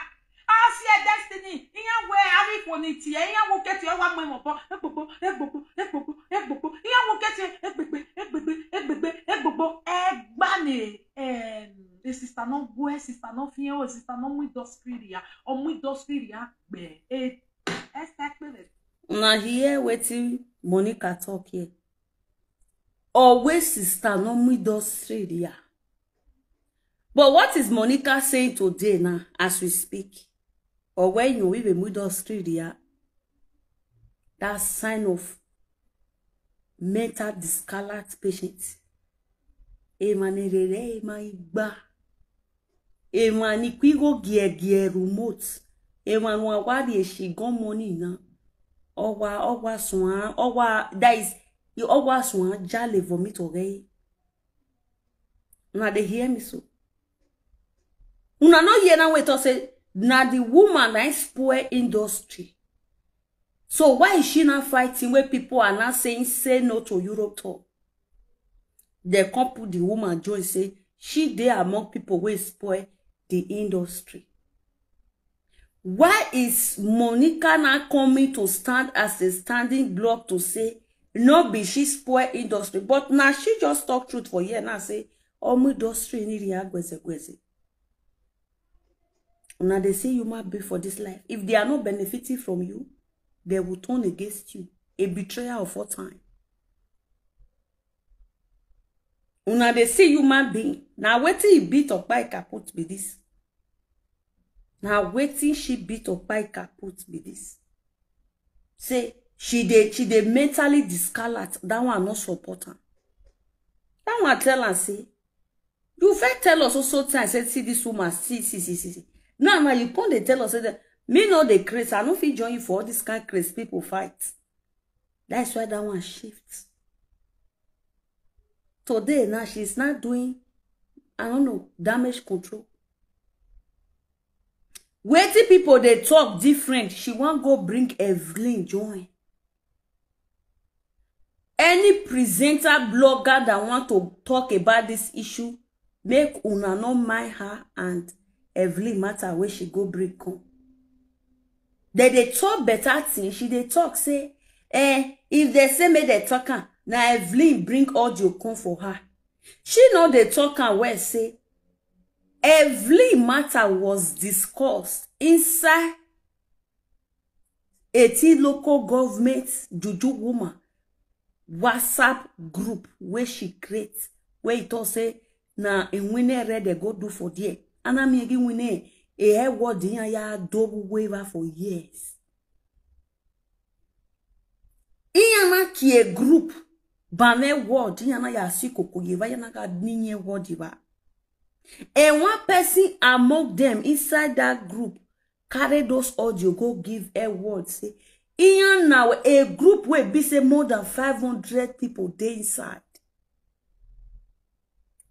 Asie Destiny, iyan we ari ko ni ti e, iyan wo keti e wa mo mo bo, egbogbo, egbogbo, egbogbo, egbogbo, iyan wo keti e, egbegbe, egbegbe, egbegbe, egbogbo, egba ni, em, e sister no gwe, sister no fie, o sister no mu industry ya, o mu industry ya gbe, e, e sa pe le. Una hear wetin Monica talk here. Always sister no mu industry ya. But what is Monica saying today now as we speak? Or when you even move down street, yeah, that sign of mental discalate patient. Ema ni rere, ema igba. Ema ni kwigo gie gie remote. Ema no awadi e shi gon money na. Owa, owa swan, owa, that is, owa swan jale vomit oge. Una dey hear me so? Una no hear now wey talk say na the woman na spoil industry. So why is she not fighting where people are not saying say no to Europe tour? They come put the woman join say she dey among people wey spoil the industry. Why is Monica now coming to stand as a standing block to say no be she spoil industry? But now she just talk truth for here now say omu industry ni ria gweze gweze. Una dey see human being for this life. If they are not benefiting from you, they will turn against you. A betrayer of all time. Una dey see human being. Now wetin he beat Okpaika put be this. Now wetin she beat Okpaika put be this. Say she dey she dey mentally discalate. That one no support am. That one tell am say you fit tell us also time say see this woman see see see see see. Now now you come dey tell us say that me no dey craze. I no fit join you for all this kind craze people fight. That's why that one shift. Today now she's not doing, I don't know, damage control. Wetin people dey talk different. She wan go bring Evelyn join. Any presenter blogger that want to talk about this issue, make una no mind her and Evelyn matter wey she go bring come. They dey talk better thing. She dey talk say, eh, if they say make they talk am, na Evelyn bring audio come for her. She no dey talk am well say Evelyn matter was discussed inside eighteen local government juju woman WhatsApp group wey she create, wey e talk say na Iwinere dey go do for there. Ana mi egi wine e he word yan ya double waiver for years. Iyana kie group bane word iyana ya si koko yeva yana ka ninye word ba. And one person among them inside that group carry those audio go give a word say, Ian now a group wey be say more than five hundred people dey inside.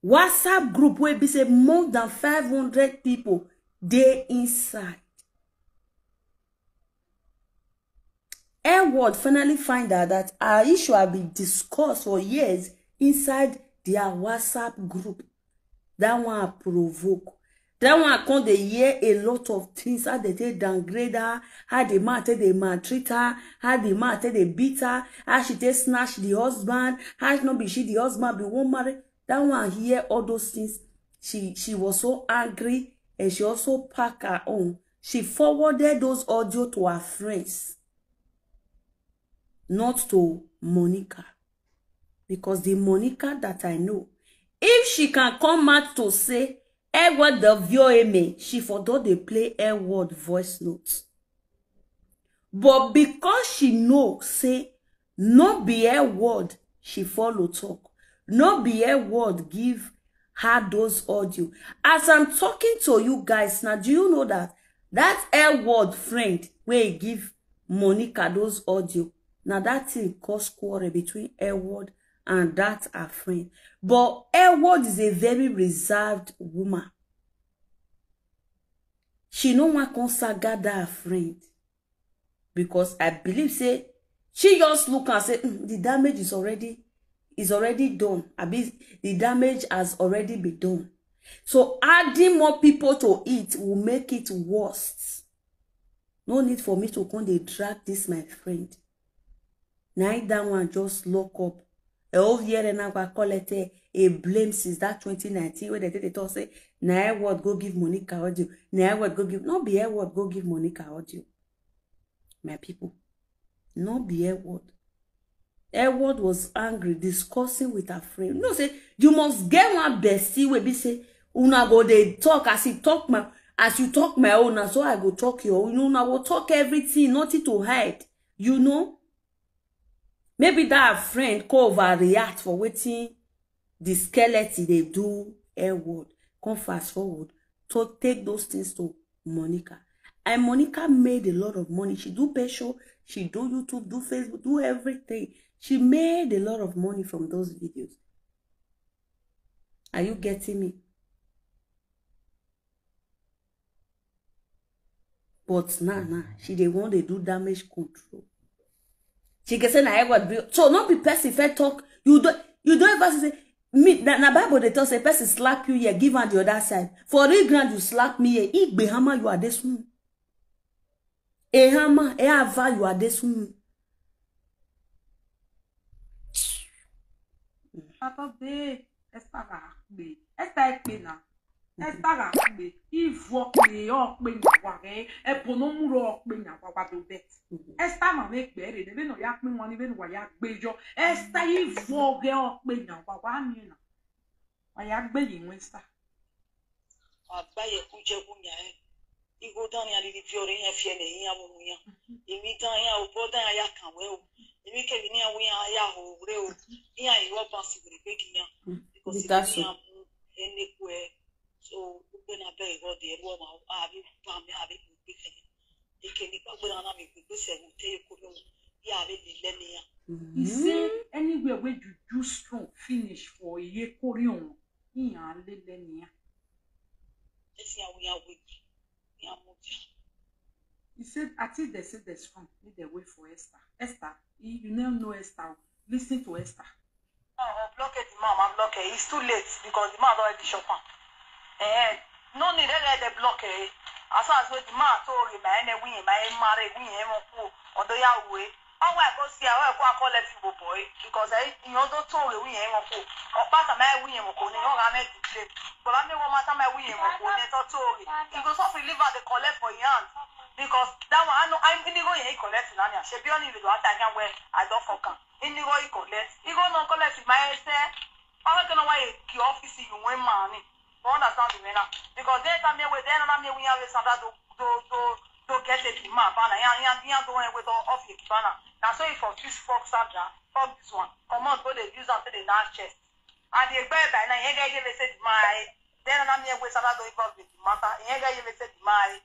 WhatsApp group wey be say more than five hundred people dey inside. Edward finally find out that her issue had been discussed for years inside their WhatsApp group. That one provoke. That one come dey hear a lot of things, how they take downgrade her, how the man take dey maltreat her, how the man take dey beat her, how she take snatch the husband, how no be she the husband be wan marry. That one hear all those things. She she was so angry and she also pack her own. She forwarded those audio to her friends, not to Monica. Because the Monica that I know, if she can come out to say, Edward the V O A me, she for don dey play Edward voice notes. But because she know say no be Edward she follow talk, no be Edward give her those audio. As I'm talking to you guys now, do you know that that Edward friend wey give Monica those audio, now that thing cause quarrel between Edward and that her friend. But Edward is a very reserved woman. She no wan come saga that her friend because I believe say she just look and say, "Mm, the damage is already is already done. I mean, the damage has already been done." So adding more people to it will make it worse. No need for me to come dey drag this my friend. Na him that one just lock up. E o viere na gwa collect e, e blame since that twenty nineteen wey they take dey talk say na Edward go give Monica audio. Na Edward go give, no be Edward go give Monica audio. My people, no be Edward. Edward was angry, discussing with her friend. You know say you must get one bestie wey be say una go dey talk as he talk my As you talk my own, na so I go talk your own. You know, I will talk everything, nothing to hide. You know, maybe that friend come overreact for wetin the skeleton dey do Edward. Come fast forward to take those things to Monica. And Monica made a lot of money. She do pet show, she do YouTube, do Facebook, do everything. She made a lot of money from those videos. Are you getting me? But now, now, she dey want to do damage control. She can say na Edward be so no be person fair talk. You don't you don't ever say me na, na Bible dey talk say person slap you here, give am the other side. For real ground, you slap me here. Igbe hammer, you are this one. A hammer, a ava, you are this one. Papa be Esther ga akpe. Esther ekpe na. Esther ga akpe. Ivo kpe okpe na wage. Ebo no muro okpe na wagwa do bet. Esther ma me kpe re de be no ya kpe wani be no wa ya gbe yo. Esther ivo ge okpe na wagwa mi na. Wa ya gbe yi nwe Esther. Agba ye kuje kunya e. Igo dan ya lili fiore ya fiene ya mu ya. Imi dan ya opo dan ya kanwe o. Imi ke ni ya wi ya ya ho re o. Ni ya iwo ba si gure pe kinya. Because that's ya mu ene kwe. So ugbe na be igo de ro ma abi ba mi abi gbe ke. Ike ni pa gbe na mi gbe se mu te ko lo. Ya be le le ni ya. He say anywhere where juju strong finish for ye korion. He ya le le ni ya. Esi ya wi ya wi. Ya mu. He said, I think they said there's strong. Need they wait for Esther. Esther, you, you never know Esther. Listen to Esther. Oh, block it, the man, man, block it. It's too late because the man already shop am. Eh, no need to let them block it. As far as with the man told him, my enemy, my marry, we him on cool, on the Yahweh. Oh, I go see, I go collect you, boy, because I, you know, don't tell me, we him on cool. Or part of my, we him on cool, you know, I make the play. But I mean, what matter, my, we him on cool, they don't tell me. He goes off, he live at the collect for your hand. Because that one, I know, I'm in the way he collect in Anya. She be only with what I can wear, I don't fuck him. In the way he collect, he go no collect in my head, sir. How can I why he office you win money? You understand me now? Because they tell me where they don't me we have a Sandra to to to to get it in my banner. Yeah, yeah, yeah, the one with all of your banner. Now so if for this fuck Sandra, fuck this one. Come on, go they use after the last chest. And the guy by now, he get you say my. Then I'm here with Sandra to involve with the matter. He get you say my.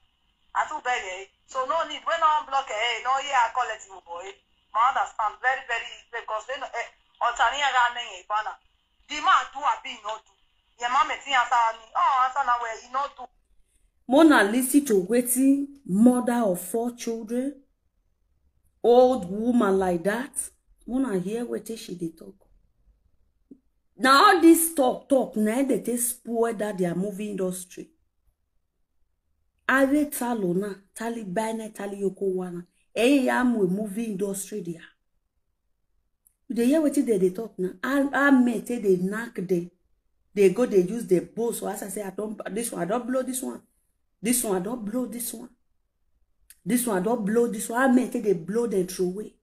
I too beg eh. So no need. When I block eh, no yeah, I call it you boy. I understand very very because when eh, Otania got me a banner. The man do a be no do. Your mama think answer me. Oh, answer now where he no do. Mona listen to wetin mother of four children, old woman like that. Mona hear wetin she dey talk. Now all this talk talk na dey take spoil that their movie industry. Are talo na tali bane tali yoko wana. Eyi ya mu movie industry there. You dey hear wetin dem dey talk now? How how men take dey knack dem? Dey go dey use the boast. So as I say, I don this one, I don blow this one. This one, I don blow this one. This one, I don blow this one. How men take dey blow dem throw away?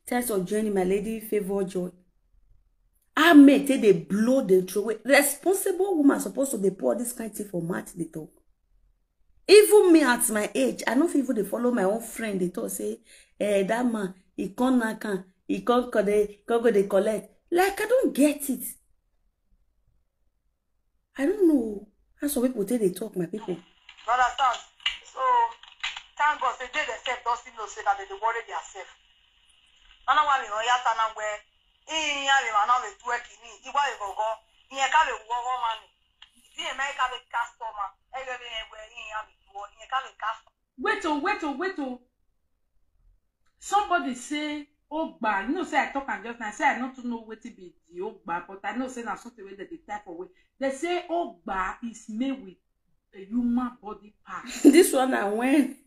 Thanks for joining, my lady Favor Joy. How men take dey blow dem throw away? Responsible woman supposed to dey pour this kind thing for mouth dey talk. Even me at my age, I no fit even dey follow my own friend dey talk say, eh, that man, he come knack am, he come co- dey come go dey collect. Like I don't get it. I don't know how some people take dey talk, my people. You understand? So thank God say they themselves don still know say that they dey worry theirself. Nana wa mi no ya sana where iya mi ma no be twerk ni iwa e gogo. Iye ka be gogo ma ni. Ti e me ka be customer. E ge be e we iya mi tuo. Iye ka be customer. Wait oh, wait oh, wait oh. Somebody say Ogba. You know say I talk am just now. I say I no too know wetin be the Ogba, but I know say na something wey dem dey type for way. They say Ogba is made with a human body part. This one na when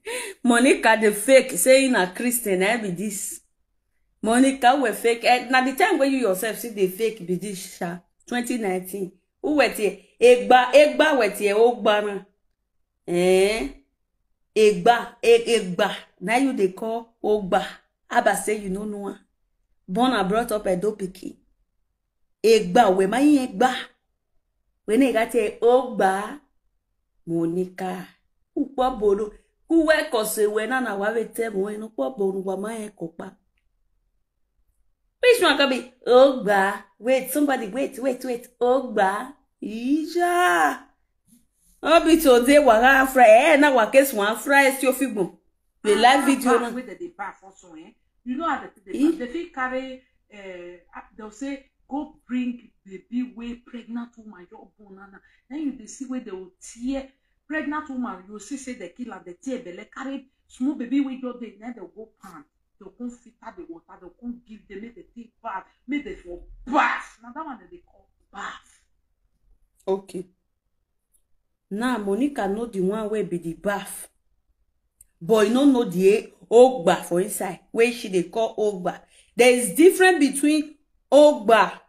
Monica dey fake say na Christian, na be this. Monica we fake. Eh, na the time when you yourself see dey fake be this sha. twenty nineteen. Who wet here? Egba, Egba wet here. Ogba na. Eh? Egba, e- Egba. Now you dey call Ogba. Aba say you no know am. Born and brought up Edo pikin. Egba, we ma yin Egba. We na ga te Ogba. Monica. Ukpo bono. Kuwe kose we na na wa we te mo eno kpo bono wa ma e kopa. Which one can be? Oh, gba. Wait, somebody, wait, wait, wait. Oh, gba. Ija. Obi today, waga fry. Eh, na wa case one fry, si ofigbon. The live video. Wey dem dey baff also, eh? You know how they take dey baff? They fit carry, eh, ah, they'll say, "Go bring baby wey pregnant woman just born now." Then you dey see where they will tear pregnant woman. You see say they kill her, they tear belle, carry small baby wey just dey, then they'll go pan. They'll come filter the water, they'll come give them, make they take bath, make they for bath. Now that one that they call bath. Okay. Now Monica know the one wey be the baff, but you no know the ogba for inside wey she dey call ogba. There is difference between ogba.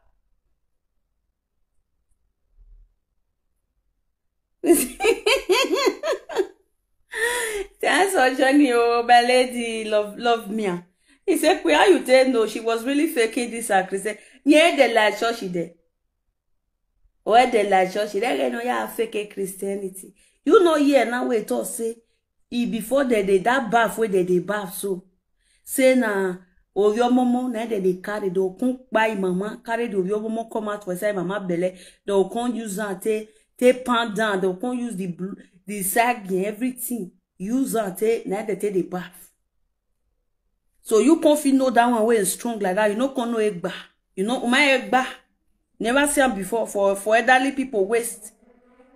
Thanks for joining, oh, my lady, love, love me. He said, "Queen, how you tell no? She was really faking this her Christian." Yeah, the like church there. Where the like church, they get no ya fake Christianity. You know here now we talk say e before they dey that baff where they dey baff so. Say na oyo momo na they dey carry, they come buy mama, carry the oyo momo come out for inside mama belle. They come use am take take pound down. They come use the bl- the sag and everything. Use am take na they take the baff. So you come fit know that one wey is strong like that. You no come know egba. You know uma egba. Never see am before for for elderly people waist.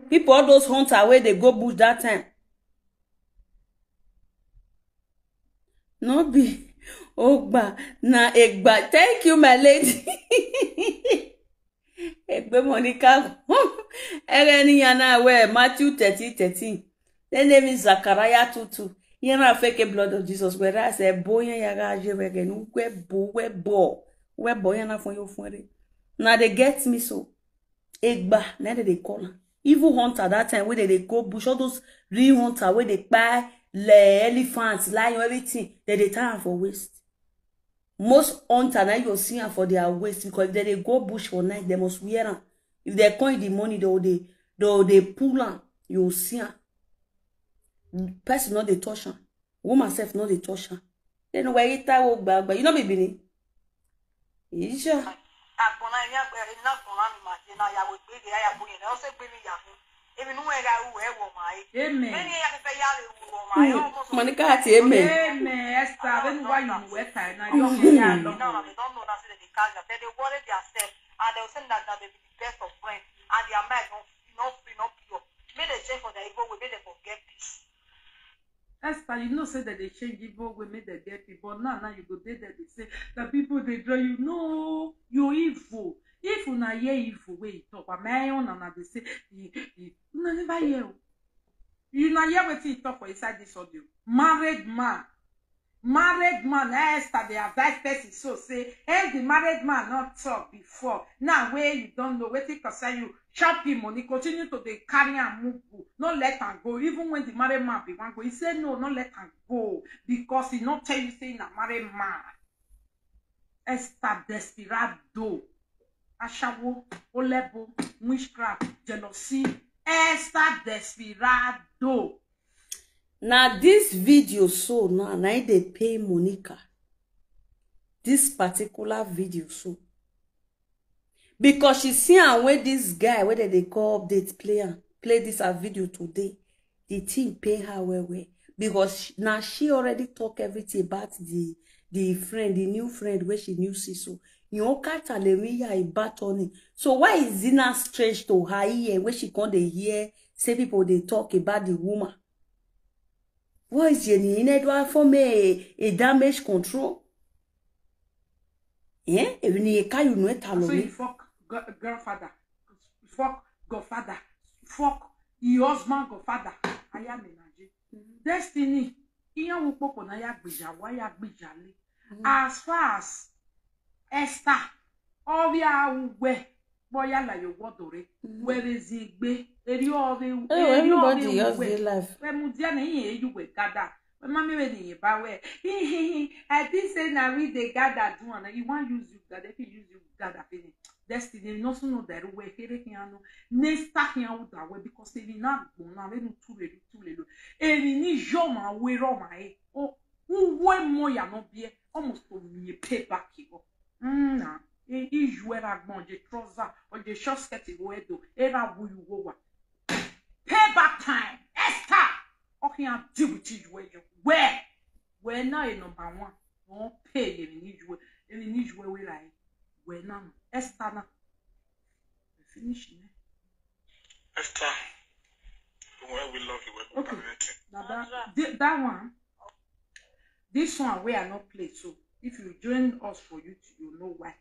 People, all those hunter wey dey go bush that time. No be ogba, na egba. Thank you, my lady. Egbe Monica. Ereni yana we Matthew thirteen thirteen. The name is Zachariah two two. Yana fake blood of Jesus. Whereas a boy yaga je wege nu we bo we bo we bo yana fun yo fun re. Now they get me so. Egba, na they dey call am. Evil hunter that time wey they dey go bush, all those real hunter wey dey buy le elephants, lion, everything, they dey tie am for waist. Most hunter na you see am for their waist because if they dey go bush for night, they must wear am. If they come in the morning, they will dey they will dey pull am. You will see am. Person no dey touch am. Woman sef no dey touch am. Then why you tie wo gbagba? You no be Benin. Isha. Agbọ̀nà ẹ̀yìn àgbẹ̀ ẹ̀yìn náà gbọ̀nà mi màá ṣe náà yàwó ìgbéde ayàbò yẹn lọ́sẹ̀ gbé mi yàgò. Èmi nú ẹ̀ka ewu ẹ̀ wọ̀ máa yé. Amen. Bẹ́ẹ̀ni ẹ̀yà fífẹ́ yà lè wù wọ̀ máa yé ọmọ sọ. Monica àti amen. Amen. Esther, I don't know why you were tired. Now you don't know. Now they don't know that they dey carry. They dey worry themselves and they will say that they be the best of friends and their mind no no free no pure. Make they change for their evil way. Make they forget peace. Esther, you know say that they change evil way, make they get people. Now, now you go there, they say the people they draw you. No, you evil. If una hear evil way you talk, but my own and they say, you never hear. You na hear wetin he talk for inside this audio. Married man. Married man, eh, Esther dey advise person so say, eh, the married man not talk before. Now where you don't know wetin concern you, chop him money, continue to dey carry am move. No let am go. Even when the married man be one go, he say no, no let am go because he not tell you say na married man. Esther Desperado. Ashawo, olebo, witchcraft, jealousy. Esther Desperado. Now this video so now, now they pay Monica. This particular video so. Because she see am when this guy, whether they call update play am, play this her video today. The thing pay her well well. Because sh- now she already talk everything about the the friend, the new friend where she knew see so. You know, Catalemia about on it. So why is it not strange to her ear when she come dey hear say people they talk about the woman? What is your need? It will form a, a damage control. Eh? Even you can't you know it So alone. You fuck gr- grandfather, fuck godfather, fuck your husband godfather. I am in Nigeria. Destiny. Iyan wo popo na ya gbija wa ya gbija le. As far as Esther, obia uwe, boya la yo wodore, where is igbe, eri ove, Oh, eri everybody ove just uwe. Dey life. Where mudia na yin eyu we gather. When mommy when you buy where, I think say now we dey gather do and you want use you gather if you use you gather finish. Destiny no so no that we here can no next time here would that way because if you not go now we no too late too late. If you need your man we run my oh who way more ya no be almost to me pay back you. Mm, na. Iju era gbon je trouser or je short skirt go edo era wu you go wa. Pay back time. Esther. Okay, I'm deal with you where you where where now you number one. Don't pay you need you you need you where like where now Esther now. Finish ne. Esther, the way we love you, we're Okay. Now that thi- that one, this one where I not play. So if you join us for YouTube, you know why.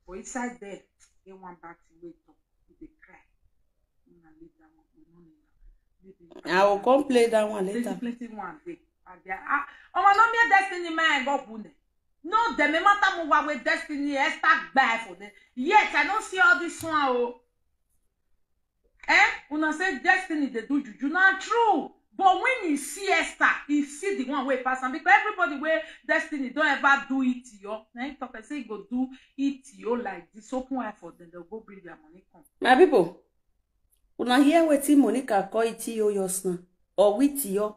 For inside there, they want back to wait up. They cry. Una leave that one. We no need am. Maybe I will come play that one plenty later. Plenty one dey. And they are ah, oh, no mere destiny man go bune. No, dem e matter mo wa with destiny Esther buy for them. Yet I don't see all this one. Oh, eh? Una say destiny they do juju. Not true. But when you see Esther, you see the one way pass am because everybody where destiny don't ever do it to you. Now you talk and say go do it to you like this. Open eye for them, they'll go bring their money come. My people, una hear wetin Monica call Itiyo just now? Or Witiyo?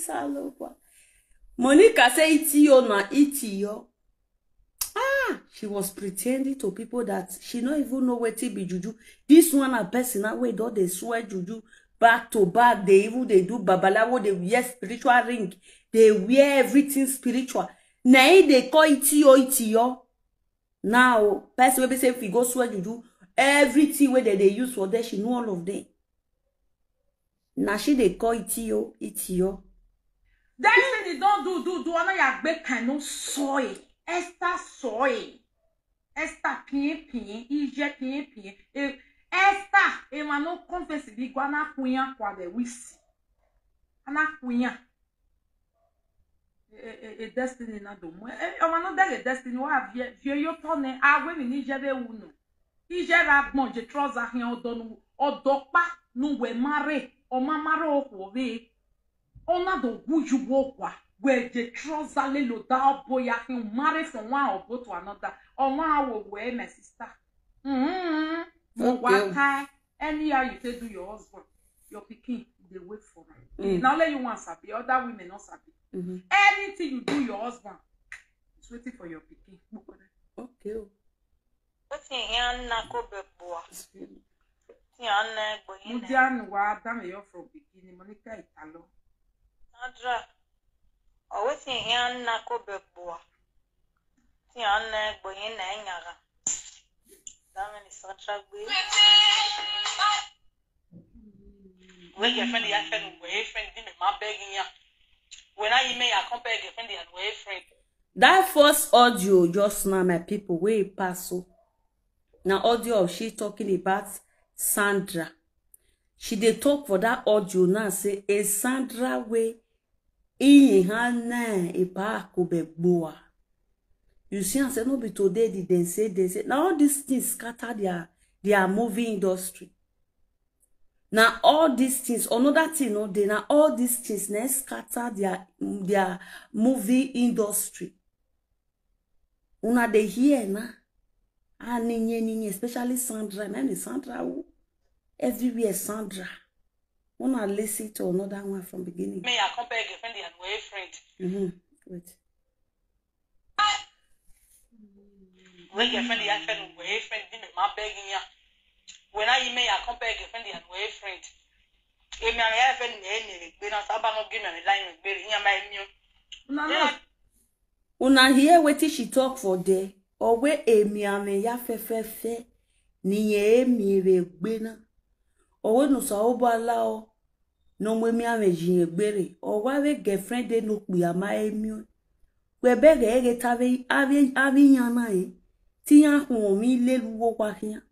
Salogwa. Monica say Itiyo na Itiyo. Ah, she was pretending to people that she no even know wetin be juju. This one na person now wey don dey swear juju back to back. They even dey do babalawo, they wear spiritual ring, they wear everything spiritual. Na him dey call Itiyo Itiyo. Now, person wey be say if you go swear juju, everything wey dem dey use for there, she know all of them. Na she dey call Itiyo Itiyo. Destiny don't do do do. Ana ya gbe kanu soy. Esther soy. Esther pin pin. Ije pin pin. E, Esther. E ma no confess bi gwa na kunya kwa de wisi. Ana kunya. E, e, e destiny na do mo. E, o ma no de destiny wa vie vie yo to ne. Agwe mi ni je be wu no. Ije ra gbon je trouser hin odonu odopa nu we mare o ma mare o ko ve. Ona do gu ju wo gwa we je trouser le lo da obo ya hin mare from one obo to another. O wa wo we my sister. Mm-hmm. Mo wa Okay. Kai. Anyhow you say do your husband, your pikin dey wait for am. Mm. Na only you wan sabi, other women no sabi. Mhm. Anything you do your husband, it's waiting for your pikin. Okay. Oh. Wetin ihe nna kobe gbua? Ti anna egbo Mo ine. jẹ́ àánú wa dáhùn yọ from beginning, Monica Italo. Sandra. O wetin ihe nna kobe gbua? Ti anna egbo ine nyara. Damini Sandra gbe. We girlfriend ya friend we friend di me ma beg ya. When I me ya come beg girlfriend ya we friend. That first audio just now, my people, wey pass so. Na audio of she talking about Sandra. She dey talk for that audio now say a Sandra wey in her name a pa ko be gboa. You see, I say no be today did they say they say now all these things scatter their their movie industry. Now all these things, another thing no dey. Now all these things na scatter their their movie industry. Una dey hear na. Ah, ninye ninye, especially Sandra. My name is Sandra. Who? Everywhere Sandra. Una listen to another one from beginning. Me ya come beg girlfriend ya we friend. Mm-hmm. Wait. We girlfriend ya friend we friend di me ma beg ya. When I me ya come beg girlfriend ya we friend. Emi ya friend me me gbe na saba no give me line me gbe ya ma emi o. Una no Una hear wetin she talk for there? Owe emi ame ya fefefe ni ye emi ebe gbena. Owe no sa obo ala o. No mo emi ame ji ye gbere. Owe ave girlfriend de no pe ama emi o. We bege ege tave ave ave yana e. Ti ya hun mi le luwo kwa kia.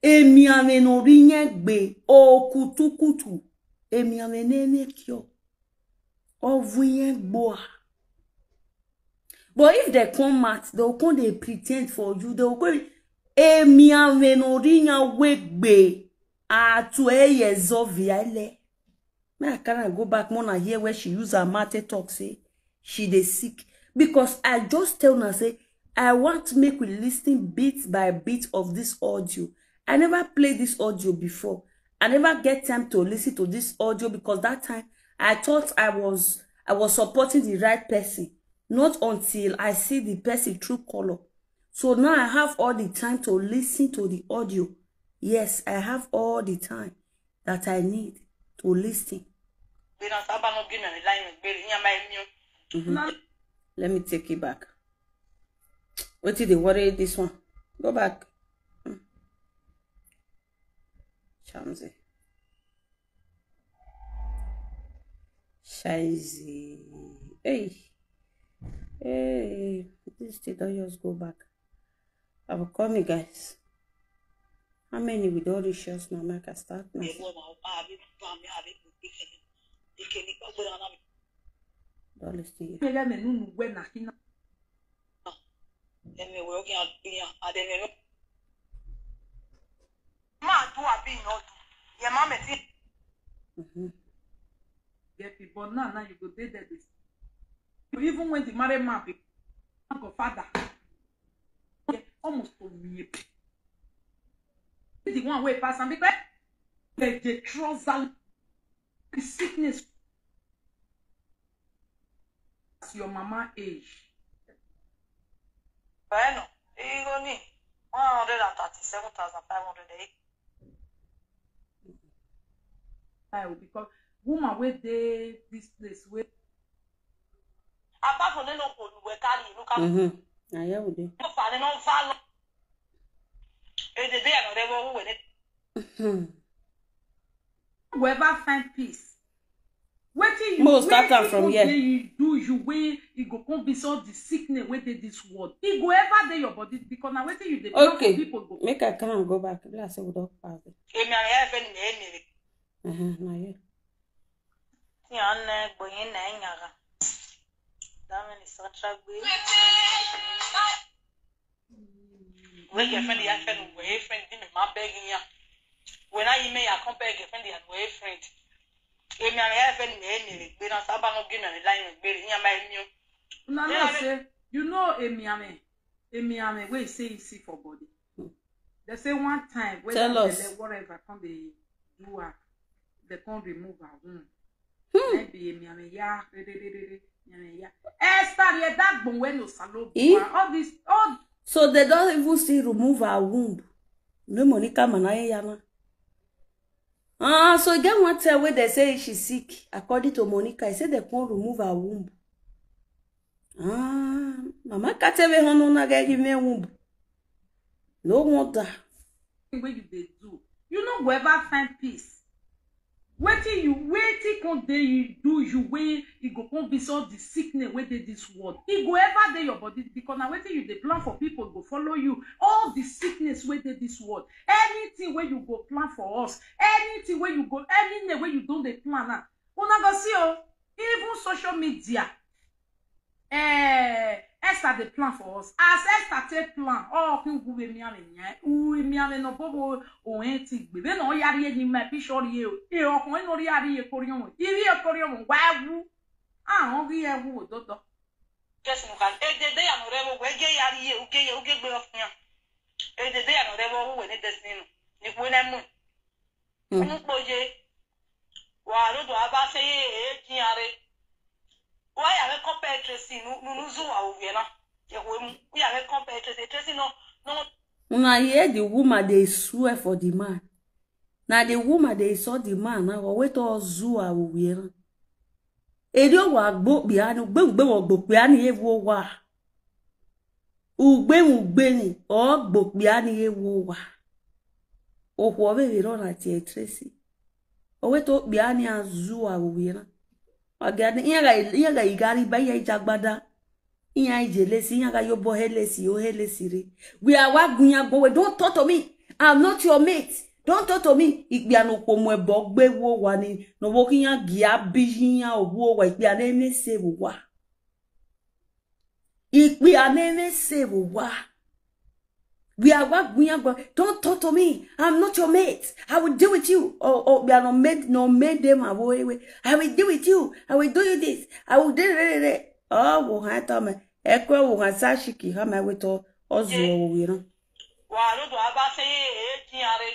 Emi ame no ri yen gbe o kutukutu. Emi ame ne ne kio. Ovu yen gboa. But if they come out, they will come they pretend for you. They will go emi ame no ri yen we gbe. A tu e ye zo vi ele. Make I carry am go back, make una hear where she use her mouth take talk say she dey sick. Because I just tell una say I want make we listen bit by bit of this audio. I never played this audio before. I never get time to listen to this audio because that time I thought I was I was supporting the right person. Not until I see the person true color. So now I have all the time to listen to the audio. Yes, I have all the time that I need to listen. Gbéra sábà náà gbé mẹ́rin láì rìn gbére ní àmà ẹ̀mí o. Mhm. Let me take it back. Wetin dey worry this one? Go back. Hmm. Chamze. Shaizi. Hey. Hey. This thing don just go back. I will call me, guys. How many we don reach us now? Make I start now. Don listen here. Mele me nunu we na hina. Eme we oge adunya, ademe no. Ma do abi no do. Ye ma me ti. Mhm. Get it, but now, now you go dey there. This, even when the married man be go father, yeah, almost to me. The one wey pass am because the, the trouser, the sickness as your mama age. Bueno, you go need one hundred and thirty-seven thousand five hundred, eh? I will, because woman wey dey this place wey Apart from no go we carry, look at Mm-hmm. Na here we dey. No fa no fa. E dey dey another one wey dey. Mm-hmm. Whoever find peace. Wetin you Mo start am from here. You do you wey e go come be so the sickness wey dey this world. E go ever dey your body because na wetin you dey plan for Okay, people go. Make I come and go back. Be like say we don pass it. Èmi àwọn ẹ̀fẹ́ ni mi èmi rè. Uh-huh, na you. Tí a ń gbòyìn náà ń yàrá. Dámì ní sọ́tra gbé. Where girlfriend ya friend, where friend, me my begging ya. When I email ya come beg girlfriend ya, where friend. Èmi àwọn ẹ̀fẹ́ ni mi èmi rè gbé náà sábà náà gbé mi àmì láyé rè gbé rè ní àmà èmi o. Una know say, you know, Emi Ame, Emi Ame, wey say he see for body. Hmm. They say one time, when Tell us. Belle, whatever, come they do her, they come remove her womb. Hmm. Then be Emi Ame, yeah, re, re, re, re, re, Emi Ame, yeah. Esther, yeah, that bone wey no salo Eh? All this, all So they don't even still remove her womb. No Monica Manaye Yama. Ah, so e get one time wey they say she sick. According to Monica, he said they can't remove her womb. Ah, Mama Katebe Hono na get give me womb. No wonder. Thing wey you dey do, you no go ever find peace. Wetin you, wetin come dey you do you wey e go come be so the sickness wey dey this world? E go ever dey your body because na wetin you dey plan for people go follow you. All the sickness wey dey this world, anything wey you go plan for us, anything wey you go, any name wey you don dey plan now, una go see o. Even social media, eh, Esther dey plan for us. As Esther take plan, oh, can go with me and me, we me and no bobo o enti gbe. Be no yari e ni my picture ye o. E o ko no yari e kori o. Iri e kori o wa wu. Ah, on ri e wu o dodo. Yes, no can. E de de ya no rewo we ge yari e, uge ye, uge gbe ofun ya. E de de ya no rewo we ne destiny no. Ni we na mu. Hmm. Nkpoje. Wa lo do aba se ye e ti are. Wa ya me compare Tracy nu nu nu zu wa o ye na. Ye we mu. Ya me compare Tracy, Tracy no no. Una hear the woman dey swear for the man. Na the woman dey insult the man na go wait all zu a wo we na. E do wa gbo pe ani gbe gbe wo gbo pe ani e wo wa. Ugbe ugbe ni o gbo pe ani e wo wa. O wo we we ro na ti e Tracy. O we to pe ani a zu a wo we na. Aga ni ya ga ya ga igari ba ya ijagbada. Iya ijelesi, iya ga yobo helesi, o helesi re. We are wa gunya go we. Don't talk to me. I'm not your mate. Don't talk to me. Ikpia no ko mo ebo gbe wo wa ni. No wo kiya gia bi iya owo wa ikpia ne ne se wo wa. Ikpia ne ne se wo wa. We are wa-, we are go-, don't talk to me. I'm not your mate. I will deal with you. Oh, oh, we are not made, no made them away. I will deal with you. I will do you this. I will do it. Oh, wo ha ta me. Ekwe wo ha sa shiki ha me we to. Ozu wo we no. Wa lo do aba se e ki are.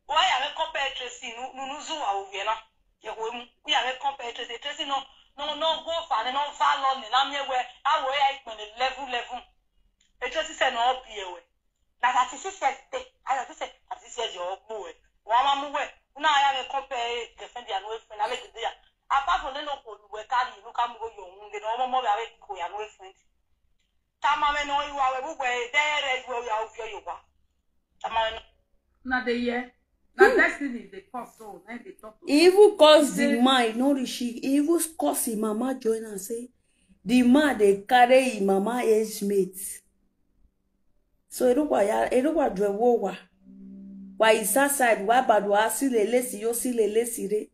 Wa ya me compare Tracy nu, nu, nu zu wa wo we na. Ye wo mu. Ya me compare Tracy. Tracy no, no, no go fa ne, no fa lo ne. Na me we. A wo ya ikpe ne level, level. E Tracy se no bi e we. Na thirty-six years dey. I thirty-six, thirty-six years your boy. Wa ma mu we. Una ya me compare girlfriend ya no friend. Ale de ya. Apart from no ko we carry you come go your own. No mo mo ya we ko ya no friend. Tama me no you are we we there you are you are. Tama me no. Na the year. Na destiny dey cause so. Na dey talk to He even cause the Say man, no reach. He even cause him mama join and say, the man dey carry him mama age mate. So, eruwa ya, eruwa dwe wo wa. Wa isa side, wa badu a si lele si yo si lele si re.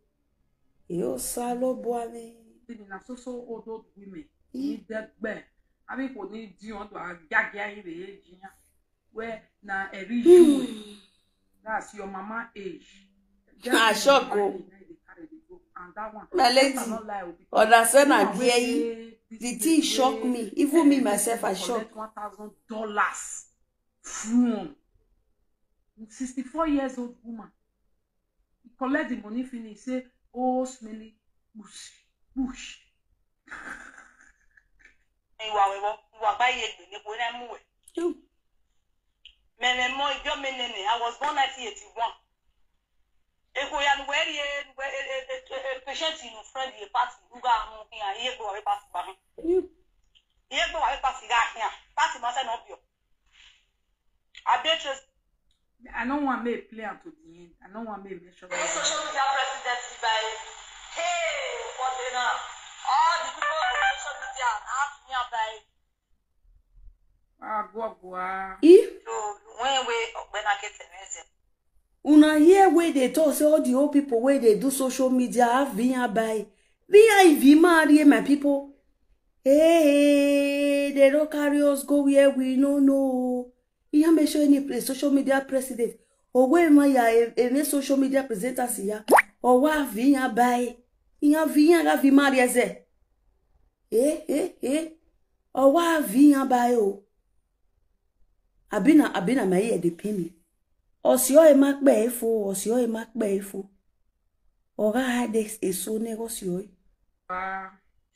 Yo sa lo bua me. Ni na so so old, old women. Ni degbe. Abi ko ni di on do a gage ayi re e jiyan. Where na every you. That's your mama age. I shock o. And that one. My lady, understand, I hear you. The thing shock me. Even me myself, I shock. One thousand dollars from sixty-four years old woman. He collect the money finish, say, oh, smelly bush, bush. Iwa we bo, iwa ba ye gbe ne ko na mu we. Me, me mo ijo me nene. I was born nineteen eighty-one. E ko ya nu we ri e, we, e, e, e, e, patient in friend ye party. Uga mu ya ye gbo we party ba. Ye gbo we party ga ya. Party ma se no bio. I bet you. I don't want me play am to the end. I don't want me mention This social media president by, hey, what they now? All the people on social media ask me by. Ah, go, go, ah. If So when we when I get the message. Una hear wey dey talk say all the old people wey dey do social media have V I P. V I P marry my people. Hey, hey, they don't carry us go where we no know. Ihe make sure any place social media president. Owe ma ya e, e me social media presenter si ya. Owa V I P. Ihe V I P ga V I P marry eze. Eh, eh, eh. Owa V I P o. Abina, abina my ear dey pain me. Osio e ma pe efo, osio e ma pe efo. Oga ha de eso ne osio e.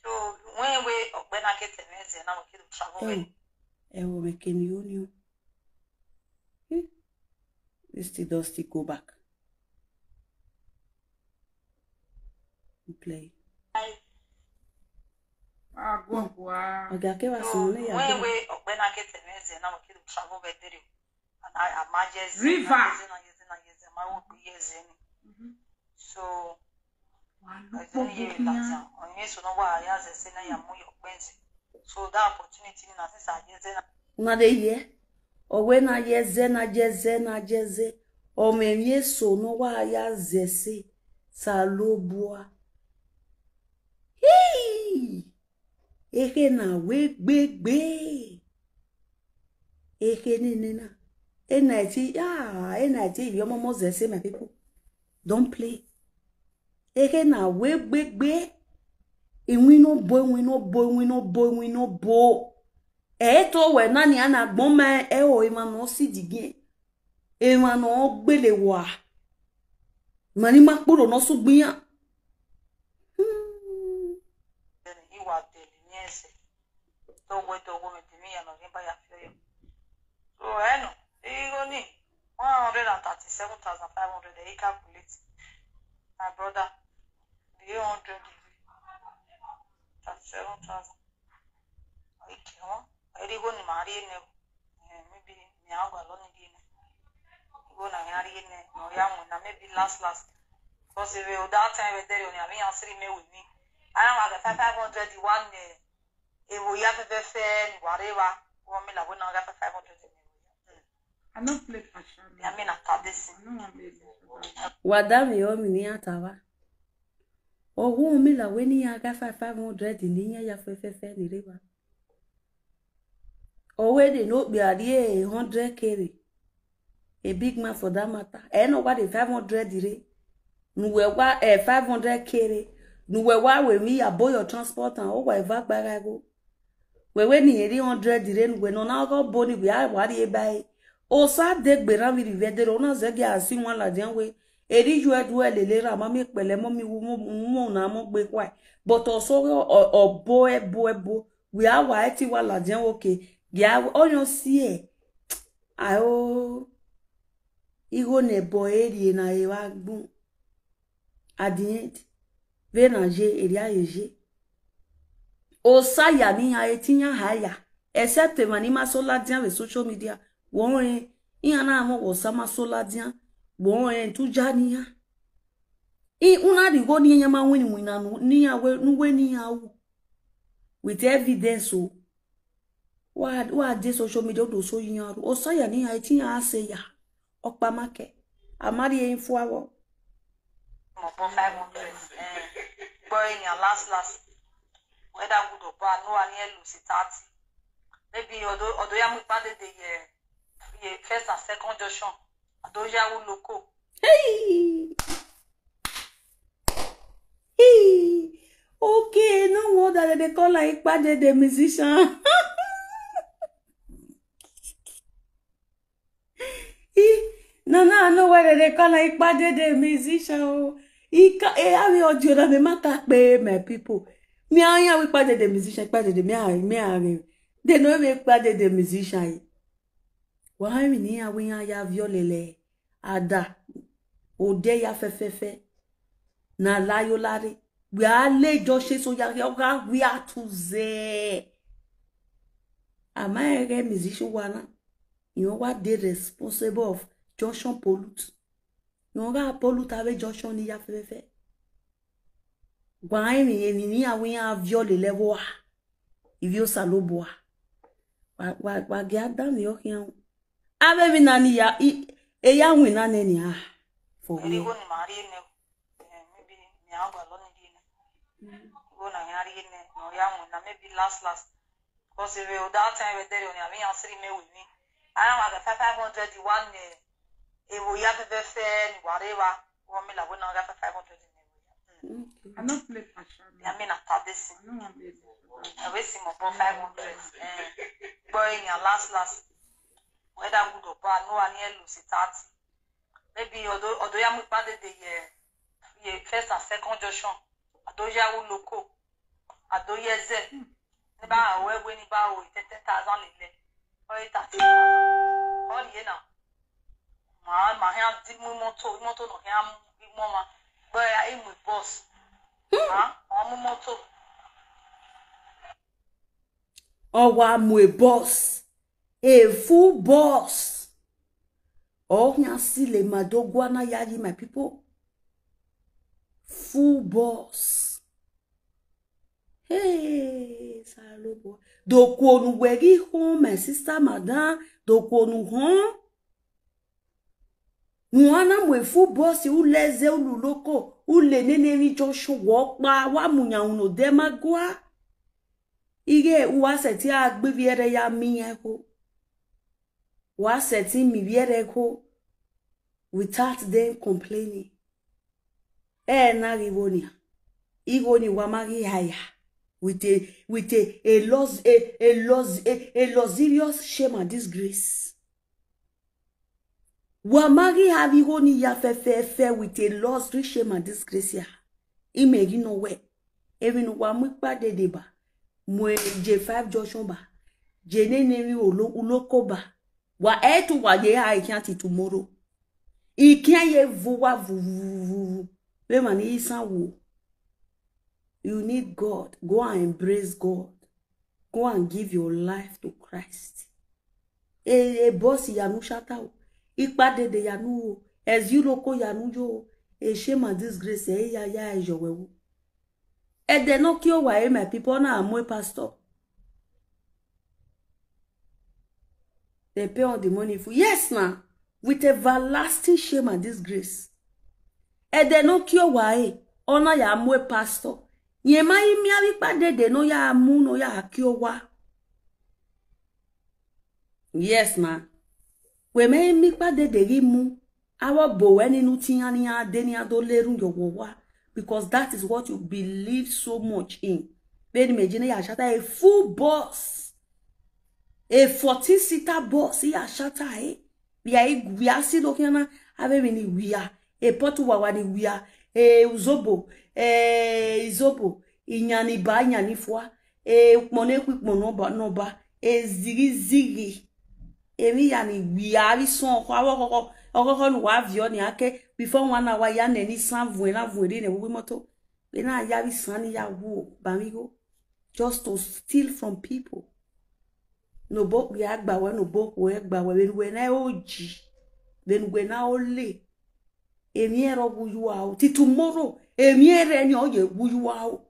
So when we Ogbena get the message now, we travel. Eh, eh, we can you new. Hmm. This thing don still go back. Play. Ah, go, go, ah. Oga ke wa So sun le ya. When we Ogbena get the message now, we travel with the and I imagine River. So Wa lu po go kiyan. Onye so no wa ya ze se na ya mu your pensi. So that opportunity na se sa je se na. Una dey hear? Owe na ye ze na je ze na je ze. Ome mi eso no wa ya ze se. Salobua. Hey! Eke na we gbegbe. Eke nene na. Ena eti, ah, ena eti, your mama say, my people, don't play. Eke na we gbegbe. Iwin no bo, iwin no bo, iwin no bo, iwin no bo. E to we na ni ana gbon me, e o, ima no si digin. Ima no gbele wa. Mani ma kporo no su gbiyan. Hmm. Then he was there, yes. Togo, Togo, me, me, ya no, me, ba ya feel you. So, I know. He go ni one hundred and thirty-seven thousand five hundred, he calculate. My brother, the hundred, thirty-seven thousand. Ike wọn, erigo ni màá rí ene. Eh, maybe mi agwa lo ni ene. Go na ya rí ene, no ya mo na maybe last last. Because if you that time we there, you have me answering me with me. I am at the five hundred, the one, eh, e wo ya fe fe fe, whatever. Wo mi la wo na ga five hundred. I no play Pashami. Ya mi na ka this. I no wan play Pashami. Wadami o mi ni atawa. Ogun mi la we ni ya ga five hundred ni ya ya fe fe fe ni re wa. Already no be a hundred K. A big man for that matter. E no wa the five hundred dire. Nu we wa, eh, five hundred K. Nu we wa we mi aboard your transport and o wa eva gbara go. We we ni eri hundred dire nu we no na go bo ni we a wa ri e bai. O sa de gbe ran mi ri ve de ro na ze ge a si wan la dian we. Eri ju e du e le le ra ma mi pele mo mi wu mo, mo na mo gbe kwa. But also o, o bo e bo e bo. We a wa e ti wa la dian we ke. Ge a o yo si e. A o. Igho ne bo eri na e wa gbun. At the end, ve na je, eri a ye je. O sa ya ni ya e ti ya ha ya. Except e ma ni ma so la dian we social media. Wo en, i ya na mo wo sa ma so la dian. Wo en tu ja ni ya. I una di go ni ya ma win win na nu, ni ya we, nu we ni ya u. With evidence o. Wa, wa de social media do so yin aru. O sa ya ni ya e ti ya se ya. Okpa make. Amari e info awo. Mo bo five hundred. Eh. Boy in your last last. Whether good or bad, no one here lose it thirty. Maybe odo, odo ya mu pade de ye. Ye first and second junction. Odo ya u loco. Hey! Hey! Okay, no wonder that they call her Ipadede musician. He, no, no, I know why they call her Ipadede musician. Oh. He can, eh, I will audio that me maka pe my people. Me I am Ipadede musician, Ipadede me I, me I. They know me Ipadede musician. Why me ni awi ya ya violele. Ada. Ode ya fefefe. Na layo lare. We are le jo she so ya ya ga we are to ze. Am I a musician wana? You know what they responsible of junction pollute? You know what pollute have a junction ni ya fefefe? Gwa emi eni ni awi ya viole level a. Ivi o salobo a. Wa, wa, wa ge adam ni o kian. Ave mi na ni ya, i, e ya win na ne ni a. For me. Eri go ni ma ri ne. Eh, maybe ni a gba lo ni di ne. Go na ya ri ne, no ya win na maybe last last. Because if you that time we there, you have answer me with me. I am at the five hundred, the one, eh, e wo ya fe fe fe ni whatever. Wo mi la wo na ga five hundred ni. Okay. I no play Pashami. I mean, at this. I no wan play Pashami. I will see my boy five hundred. Eh, boy, in your last last. Whether good or bad, no one here lose it thirty. Maybe although, although ya mu pade de ye, ye first and second junction. Although ya u loco. Although ye ze. Ni ba we we ni ba o ten thousand lele. O thirty thousand. O ye na. Ma, ma hia di mu moto, moto no hia mu mo ma. Boy, I mu boss. Ha? O mu moto. Owa mu a boss. A full boss. Oh, ya si le madogwana ya yi, my people. Full boss. Hey, salobo. Doku onu wegi home, my sister, madam. Doku onu home. Nuana mwe fu boss u leze u luloko u le nene mi josho wo pa wa munya uno de magua. Ige u aseti agbi viere ya mi eko. Wa seti mi viere ko without them complaining. E na rivonia. Igoni wa magi haya. With a, with a, a loss, a, a loss, a, a luxurious shame and disgrace. Wa magi have igoni ya fe fe fe with a loss, shame and disgrace ya. Imegi no we. Even wa mu pa de de ba. Mwe J five junction ba. Je ne ne mi olo, uloko ba. Wa e tu wa ye ha, I can't tomorrow. I can't ye vu wa vu vu vu vu. We mani isan wo. You need God. Go and embrace God. Go and give your life to Christ. E, e boss yanu shata o. Ipa dede yanu o. Ezuloko yanu yo. E shame and disgrace e ya ya e yowe o. E de no ki o wa e, my people, na amo e pastor. They pay all the money for, yes na, with everlasting shame and disgrace. E de no ki o wa e, ona ya amo e pastor. Ye ma imi avi pa dede no ya amu no ya ki o wa. Yes, na. We me mi pa de de ri mu. Awo bo we ni nu ti yan ni ade ni ado lerun yo wo wa. Because that is what you believe so much in. Beni me jine ya shata a full bus. A fourteen seater bus ya shata e. We are, we are still looking at, ave mi ni we are. A potu wa wa ni we are. A uzobo. A izobo. Inyani ba, inyani fwa. E ukpone ku ukpono ba, no ba. E zigi zigi. Emi ya ni we are, we son, kwa wo, wo, wo, wo, wo, nu wa vio ni ake. Before one hour, ya ne ni san vwe na vwe ri ne wu moto. We na ya we san ni ya wu, ba mi go. Just to steal from people. No bo we agba we, no bo we agba we, we, we na oji. Then we na ole. Emi ero wu you out. Till tomorrow, emi ere ni oye wu you out.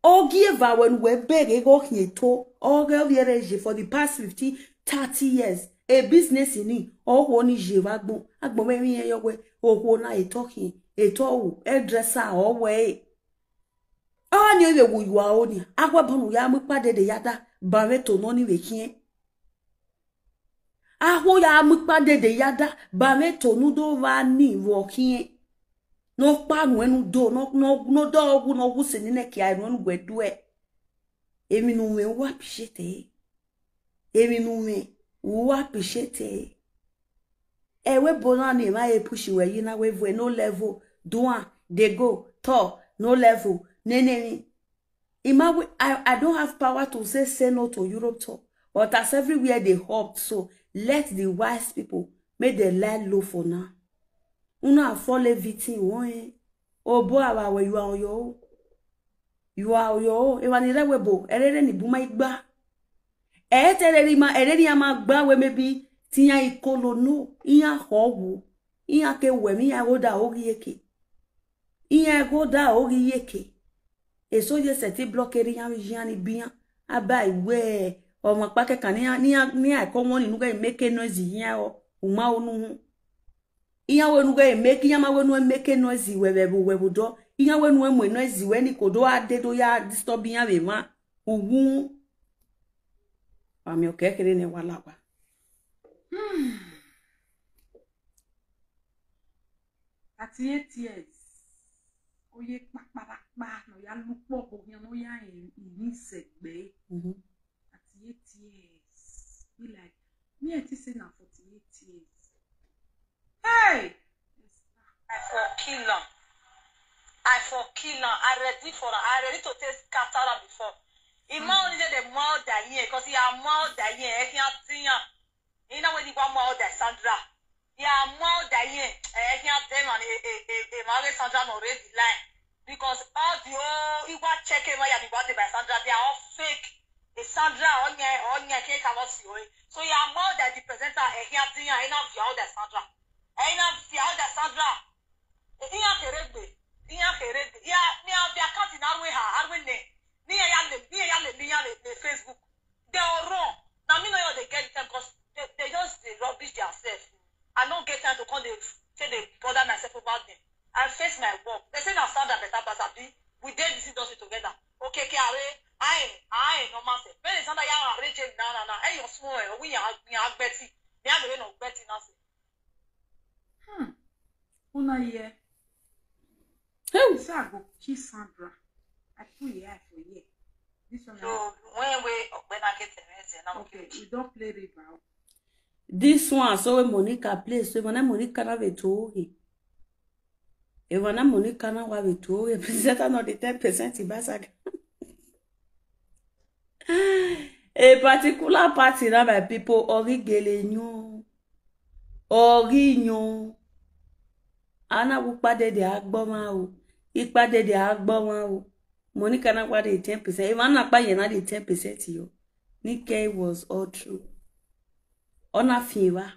Ogie va we nu we beg e go hie to. Oge ovi ere je for the past fifteen, thirty years. A business ni, o wo ni je va gbon. Agbon me mi e yo we, o wo na e to hie, e to wu, e dresser, o we. O ni o we wu you are o ni. Agwa bonu ya mu pa de de ya da, ba me to no ni we hie. Aho ya mu pa de de ya da, ba me to nu do va ni vo hie. No pa nu enu do, no, no, no do ogu, no gu se ni ne ki ai nu enu gwe due. Emi nu me wa appreciate e. Emi nu me wa appreciate e. Ewe bona ni ma e push we yi na we vwe no level. Duan, de go, to, no level. Nene mi. Ima we, I, I don't have power to say, say no to Europe tour. But as everywhere they hop, so let the wise people make the lie low for now. Una fall a victim, oh, eh. Obo awa we you are oyo. You are oyo. Ewa ni rewe bo, erere ni buma igba. E te re ri ma, erere ni ama gba we maybe tiya ikolo no. Iya ho wu. Iya ke we mi ya go da ogi yeke. Iya go da ogi yeke. Eso ye se ti block eri ya mi ya ni biya. Aba iwe. O ma pa ke kan ni ya, ni ya, ni ya ko won ni nu ga make noise ya o. Uma onu hu. Iya we nu ga make, iya ma we nu make noise we we bu, we bu do. Iya we nu mu noise we ni ko do ade do ya disturb ya we ma. Ugu. Wa mi o ke kere ne wa la wa. Thirty-eight years. Oye paparapa no ya lupo bo yan no ya in, in segbe. Mhm. Thirty-eight years. Be like, me I think say na forty-eight years. Hey! I for kill am. I for kill am. I ready for am. I ready to take scatter am before. He ma only dey dey mouth that year, 'cause he a mouth that year. Eh, he a thing am. He know when he go mouth that Sandra. He a mouth that year. Eh, he a them and eh, eh, eh, eh, Mary Sandra no ready line. Because all the whole, he go check him, yeah, he go take by Sandra. They are all fake. Eh, Sandra, oh yeah, oh yeah, can't come see, oh. So he a mouth that the presenter, eh, he a thing am. He not fear all that Sandra. Eh, he not fear all that Sandra. Iya keregbe, iya keregbe. Ya, me I be account in Arwe ha, Arwe ne. Ni ya le, ni ya le, ni ya le, le Facebook. They all wrong. Now me know you they get them 'cause they, they just they rubbish themselves. I don't get time to come they say they bother myself about them. I face my work. They say na Sandra better, but I be we dey this industry together. Okay, okay, are I, I no man say. When Sandra ya arrange him na na na. Hey, you small, eh, we ya, ya Betty. Ya be no Betty na say. Hmm. Una here. Hey. Say I go kiss Sandra. I put your eye for here. This one. So when we when I get the message, now Okay, we don't play river. This one, so when Monica plays, so when Monica na ve to oge. E when Monica na wa ve to oge, presenter not the ten percent in Basaga. A particular party na my people, ori gele nyo. Ori nyo. Ana wu pa de de agbo ma o. Ipa de de agbo ma o. Monica na wa the ten percent. Even na pa yen na the ten percent yo. Nike was all true. Ona fiwa.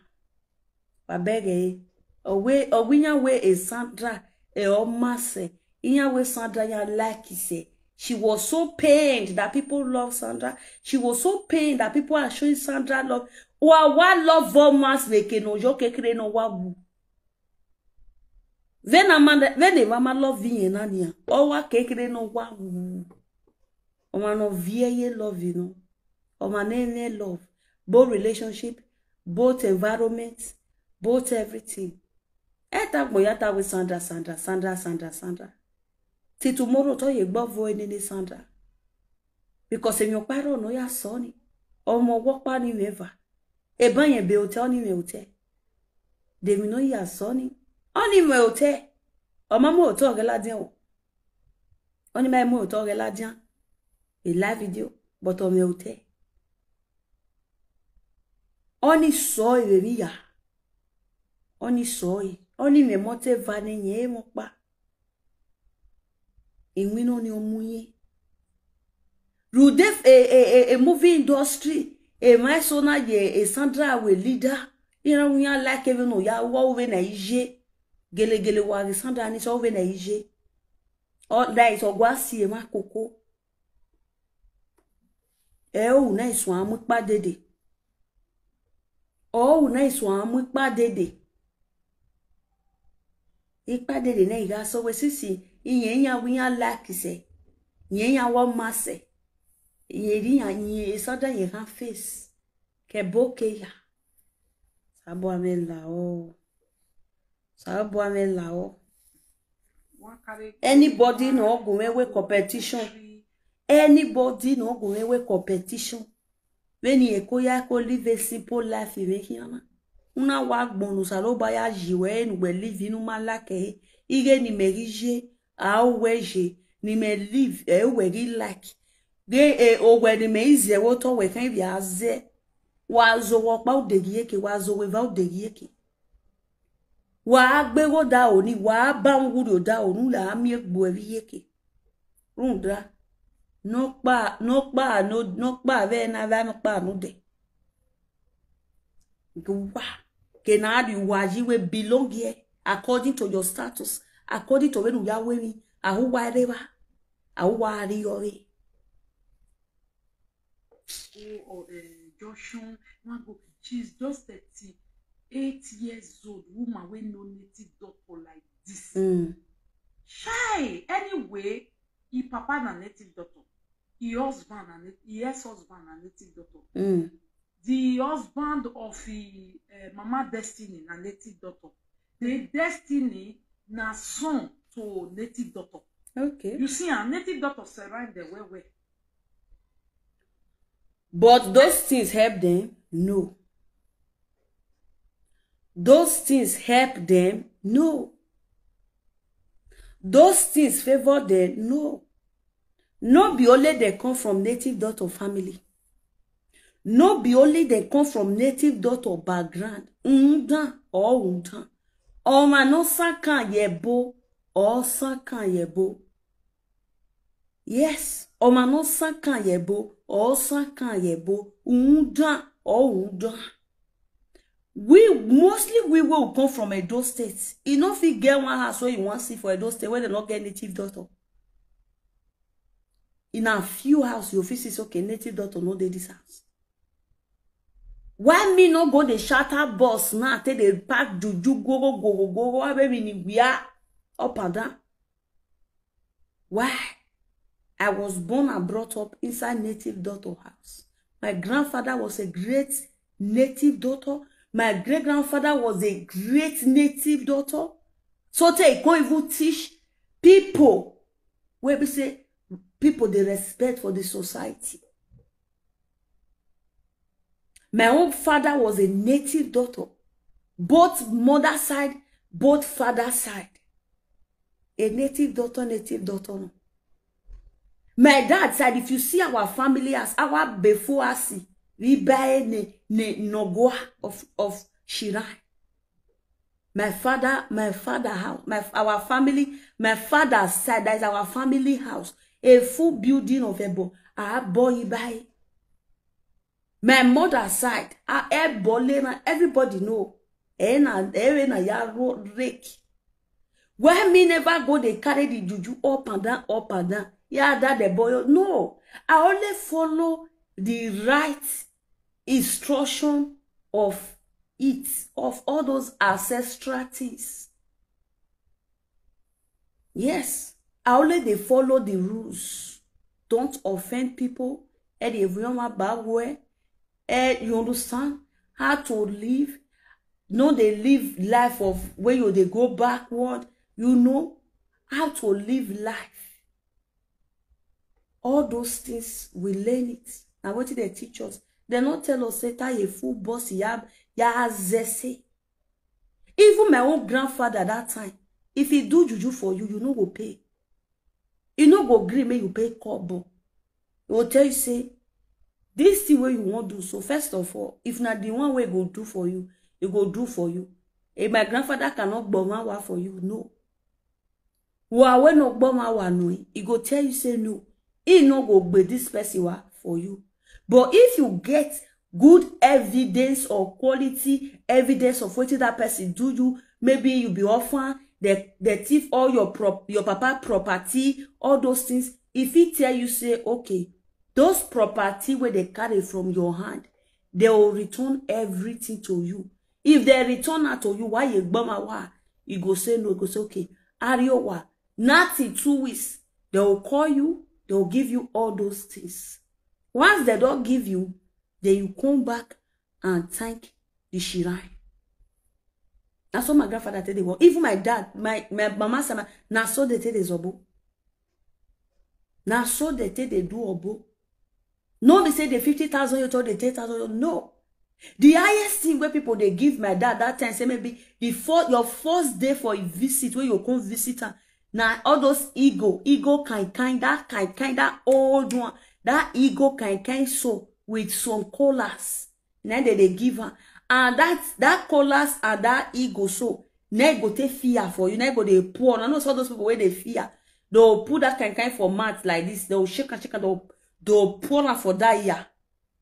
Wa bege. Owe, owinya we e Sandra, e o mase. Inya we Sandra ya like se. She was so pained that people love Sandra. She was so pained that people are showing Sandra love. Wa wa love for mas veke no yo kekere no wa wu. Vena manda, vene mama love yen na nia. O wa kekere no wa wu. O ma no vie ye love no. O ma ne ne love. both relationship, both environment, both everything. Eta gboyata with Sandra, Sandra, Sandra, Sandra, Sandra. Till tomorrow, to ye gbo vo enene Sandra. Because if your paro no ya soni, or mo work pa ni meva. E ban ye be hotel ni me hotel. They will know ya soni. Oni me hotel. O ma mo hotel ge la dia o. Oni ma mo hotel ge la dia. A live video, but o me hotel. Oni so e be ya. Oni so e. Oni me mo te va ne ye mo pa. Iwin no ni omuye. Rude a, a, a, a movie industry. A my so na ye a Sandra we leader. You know we are like even no ya wa we na ije. Gele gele wa Sandra ni so we na ije. O that is ogwa si e ma koko. E o na isu amu pa dede. O na isu amu pa dede. Ipa dede na iga so we sisi iye ya we ya like se. Iye ya wo ma se. Iye ri ya iye Sandra ye ha face. Ke boke ya. Sabo amela o. Sabo amela o. Anybody no go we competition. Anybody no go we competition. When you ko ya ko live a simple life in here. Una wa gbonu salo ba ya ji we nu we live inu ma like. Ige ni me ri je, a o we je, ni me live, e we ri like. Ge e o we ni me ize wo to we kan bi aze. Wa zo wo pa o de gi eke, wa zo we va o de gi eke. Wa gbe wo da oni, wa ba un wu da onu la mi egbo e vi eke. Runda. No pa, no pa, no, no pa ve na va no pa no de. Gwa. Ke na di wa ji we belong here according to your status, according to when you are wearing, a who wa reva, a who wa ri ore. Oh, oh, eh, Joshua, one go, she's just thirty-eight years old, woman wey no native doctor like this. Mm. Shy. Anyway, e papa na native doctor. E husband na nat-, e ex-husband na native doctor. Mm. The husband of e, eh, Mama Destiny na native doctor. The Destiny na son to native doctor. Okay. You see, a native doctor surround them well well. But those things help them? No. Those things help them? No. Those things favor them? No. No be only they come from native daughter family. No be only they come from native daughter background. Undan or undan. Oma no sakan yebo or sakan yebo. Yes, oma no sakan yebo or sakan yebo. Undan or undan. We, mostly we will come from Edo State. You no fit get one house where you want see for Edo State where they not get native daughter. In a few house, you fit see, okay, native daughter no dey this house. Why me no go the shatter boss now? Take the pack juju go go go go go go. Why baby ni we are up and down? Why? I was born and brought up inside native daughter house. My grandfather was a great native daughter. My great grandfather was a great native daughter. So they can't even teach people where we say people they respect for the society. My own father was a native daughter, both mother side, both father side. A native daughter, native daughter. No. My dad said, if you see our family as our before us, we buy ne ne nogoa of of Shirai. My father, my father house, my our family, my father's side, that is our family house. A full building of Ebo. I boy buy. My mother side, I Ebo Lena, everybody know. Eh na, eh na ya ro rake. Why me never go they carry the juju up and down, up and down? Yeah, that the boy. No, I only follow the right instruction of it, of all those ancestral things. Yes, I only they follow the rules. Don't offend people. And if you want bad way, Eh, you understand? How to live. No dey live life of where you dey go backward. You know how to live life. All those things, we learn it. Na wetin dem teach us. Dem no tell us say taye full boss ya ya zese. Even my own grandfather that time, if he do juju for you, you no go pay. He no go gree make you pay kobo. He go tell you say, this thing wey you wan do so, first of all, if na the one wey go do for you, he go do for you. If my grandfather cannot gboma wa for you, no. Wa wey no gboma wa no, he go tell you say no. He no go gbe this person wa for you. But if you get good evidence or quality evidence of wetin that person do you, maybe you be orphan, they, they thief all your prop, your papa property, all those things. If he tell you say, okay, those property wey they carry from your hand, they will return everything to you. If they return am to you, why you gboma wa? You go say no, you go say, okay, Ariowa, nothing, two weeks, they will call you, they will give you all those things. Once they don't give you, then you come back and thank the shrine. Na so my grandfather take dey work. Even my dad, my, my mama sama, na so they take dey zobo. Na so they take dey do obo. No be say the fifty thousand you told the ten thousand, no. The highest thing wey people dey give my dad that time, say maybe the first, your first day for a visit, wey you come visit am, na all those ego, ego kind kind, that kind kind, that old one, that ego kind kind, so with some colas, na they dey give am. And that, that colas and that ego, so na e go take fear for you, na e go dey pour. I know some of those people wey dey fear, they'll put that kind kind for mat like this, they'll shake and shake and they'll, they'll pour am for that ear.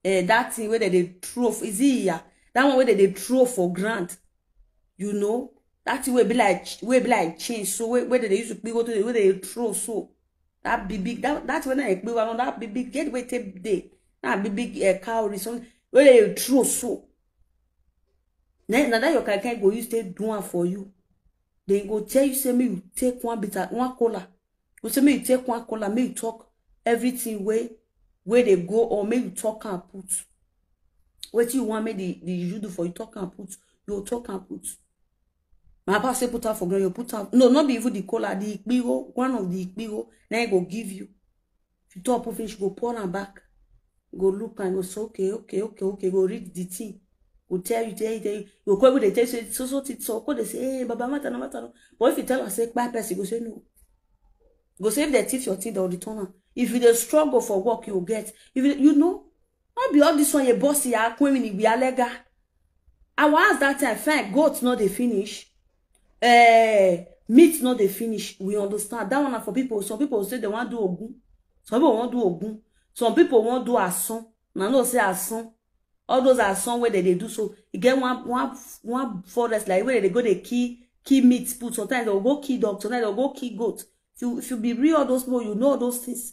Eh, that thing wey they dey throw, f- is it ear? That one wey they dey throw for ground, you know, that thing wey be like ch- wey be like chain, so wey, wey they dey use to go to, wey they dey throw so. That big big, that, that one I play one, that big big get wey take dey, that big big uh, cowrie, some wey they throw so. Na, na that your kind kind go use take do am for you. Then go tell you say make you take one bitter, one cola. Go say make you take one cola, make you talk everything wey, wey dey go on, make you talk and put. Wetin you want make the, the you do for you, talk and put. You talk and put. My papa say put am for ground, you put am. No, not be even the cola, the ikpiro, one of the ikpiro, na e go give you. If you talk, put finish, go pour am back. Go look and go say, okay, okay, okay, okay, go read the thing. Go tell you, tell you, tell you. You go come, they tell you, say, so, so, so, so, go, they say, hey, Baba, matter, no matter, no. But if you tell am say, kpai person, go say, no. Go say, if they thief your thing, they'll return am. If you dey struggle for work, you get. If you, you know, not be all this one, you boss, you are queen, you be alega. I was ask that time, fine, goat no dey finish. Eh, meat no dey finish. We understand. That one na for people. Some people say they want do ogun. Some people want do ogun. Some people want do asan. Na no say asan. All those are some wey they dey do. So you get one, one, one forest like where they go, they kill, kill meat put. Sometimes they'll go kill dog. Sometimes they'll go kill goat. If you, if you be real, all those people, you know all those things.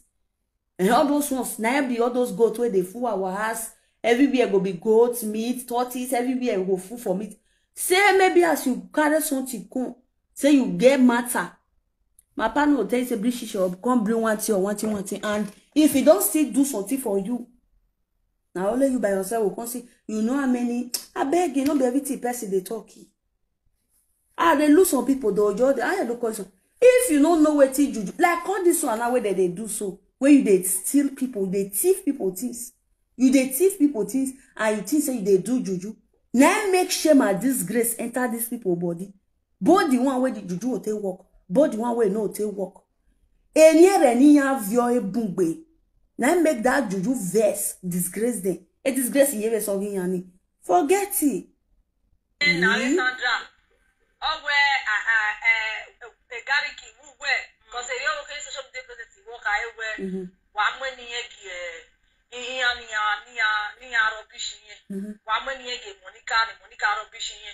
And all those ones, na be all those goat where they fool our ass. Everywhere go be goat, meat, tortoise. Everywhere go fool for meat. Say maybe as you carry something come, say you get matter. My partner will tell you say bring shishi or come bring one thing or one thing, one thing. And if he don't still do something for you, now only you by yourself will come see. You know how many? I beg you, not be everything person they talk. Ah, they lose some people though. Just I don't question. If you don't know what to do, like all this one now where they, they do so, where you they steal people, they thief people things. You they thief people things, and you think say you they do juju. Now make shame and disgrace enter these people body. Both the one where the juju will take work, both the one where no take work. Any any have your bungbe. Now make that juju verse disgrace them. A disgrace you ever saw in yani. Forget it. Na Alexandra. Owe a a e gariki uwe. Cause e yo ke social media presence work a ewe. Wa mwe ni egi e. Ni ya ni ya ni ya ni ya rubbish ye. Wa mwe ni egi Monica ni Monica rubbish ye.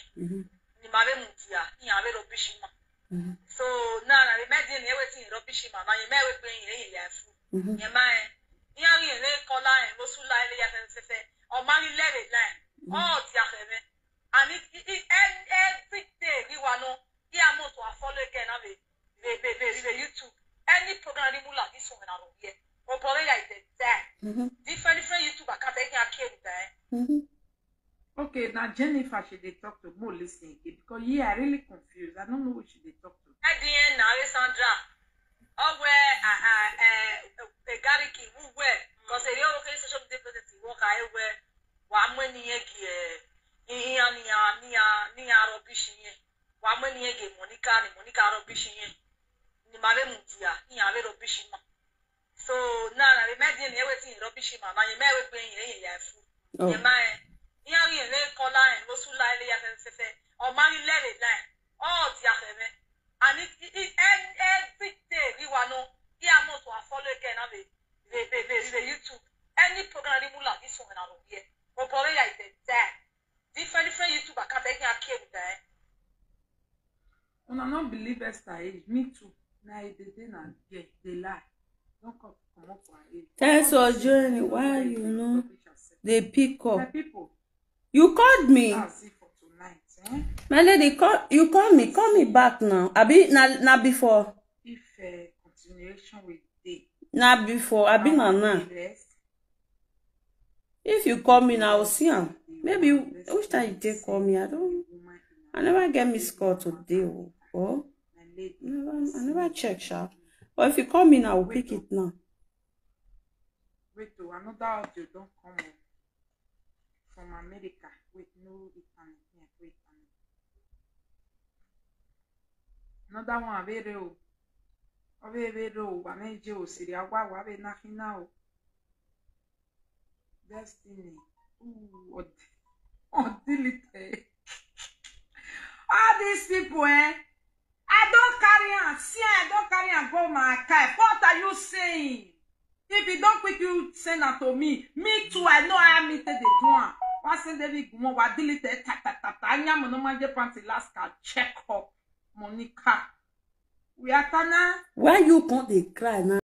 Ni ma be mutia ni ya be rubbish ma. So na na be me di ni ewe ti rubbish ma na ye me ewe pe ye ye ya fu. Ye ma e. Ni ya ye le kola e lo su la e le ya fe fe fe. O ma ni le le la e. O ti a fe me. And it, it, it, every day we want no. He a mo to follow again na be be be be be YouTube. Any program ni mula this one na here. O bore ya ite there. Different different YouTube account e ya ke there. Mm-hmm. Okay, now Jennifer, she dey talk to, mo listen again because yeah, I really confused. I don't know what she dey talk to. At the end, now Alessandra, oh where uh, uh, uh, uh, Gariki, who where? Because they all okay social media presence work I where wa mwe ni yegi eh ni ya ni ya ni ya ni ya rubbish yen. Wa mwe ni yegi Monica ni Monica rubbish yen. Ni ma ve mudia, ni ya ve rubbish ma. So now na me di ni wetin rubbish ma, na ye me we gbe yen ya fu. Oh. Ye ma e. Ni ya ye le kola e, lo su la le ya fe fe fe. O ma ni le le la e. Oh, dia ke me. And it, it, it and every day we wa no. He a mo to follow again na be be be be be YouTube. Any program ni mula this one na lo ye. O bore ya ite there. Different different YouTuber ka be ya ke there. Una no believe Esther age. Me too. Na e dey dey na get dey lie. Don't come comot for her age. Thanks for joining. Why you no dey pick My up? people, You called me. That's it for tonight. Eh? My lady, call you call me. Call me back now. Abi na na before. If uh, continuation will dey, Na before. Abi na now. Yes. If you call me now, I will see am. Maybe which time you take call me? I don't. I never get missed call today. Oh, oh. My lady. Never, I never check sha. But if you call me now, I will pick it now. Wait, oh, another audio don't come up from America. Wait, no internet here. Wait, internet. Another one, very old. Very old. I mean, Joe, Siri, I want to nothing now. Destiny. Ooh, or, or delete. All these people, eh? I don't carry am. See, I don't carry am go my archive. What are you saying? If you don't quick, you send am to me. Me too, I know how me take dey do am. Wa send David Gumo, wa delete it, ta ta ta ta. Anya mo no manje panty last card. Check up. Monica. We are Tana. Why you come dey cry now?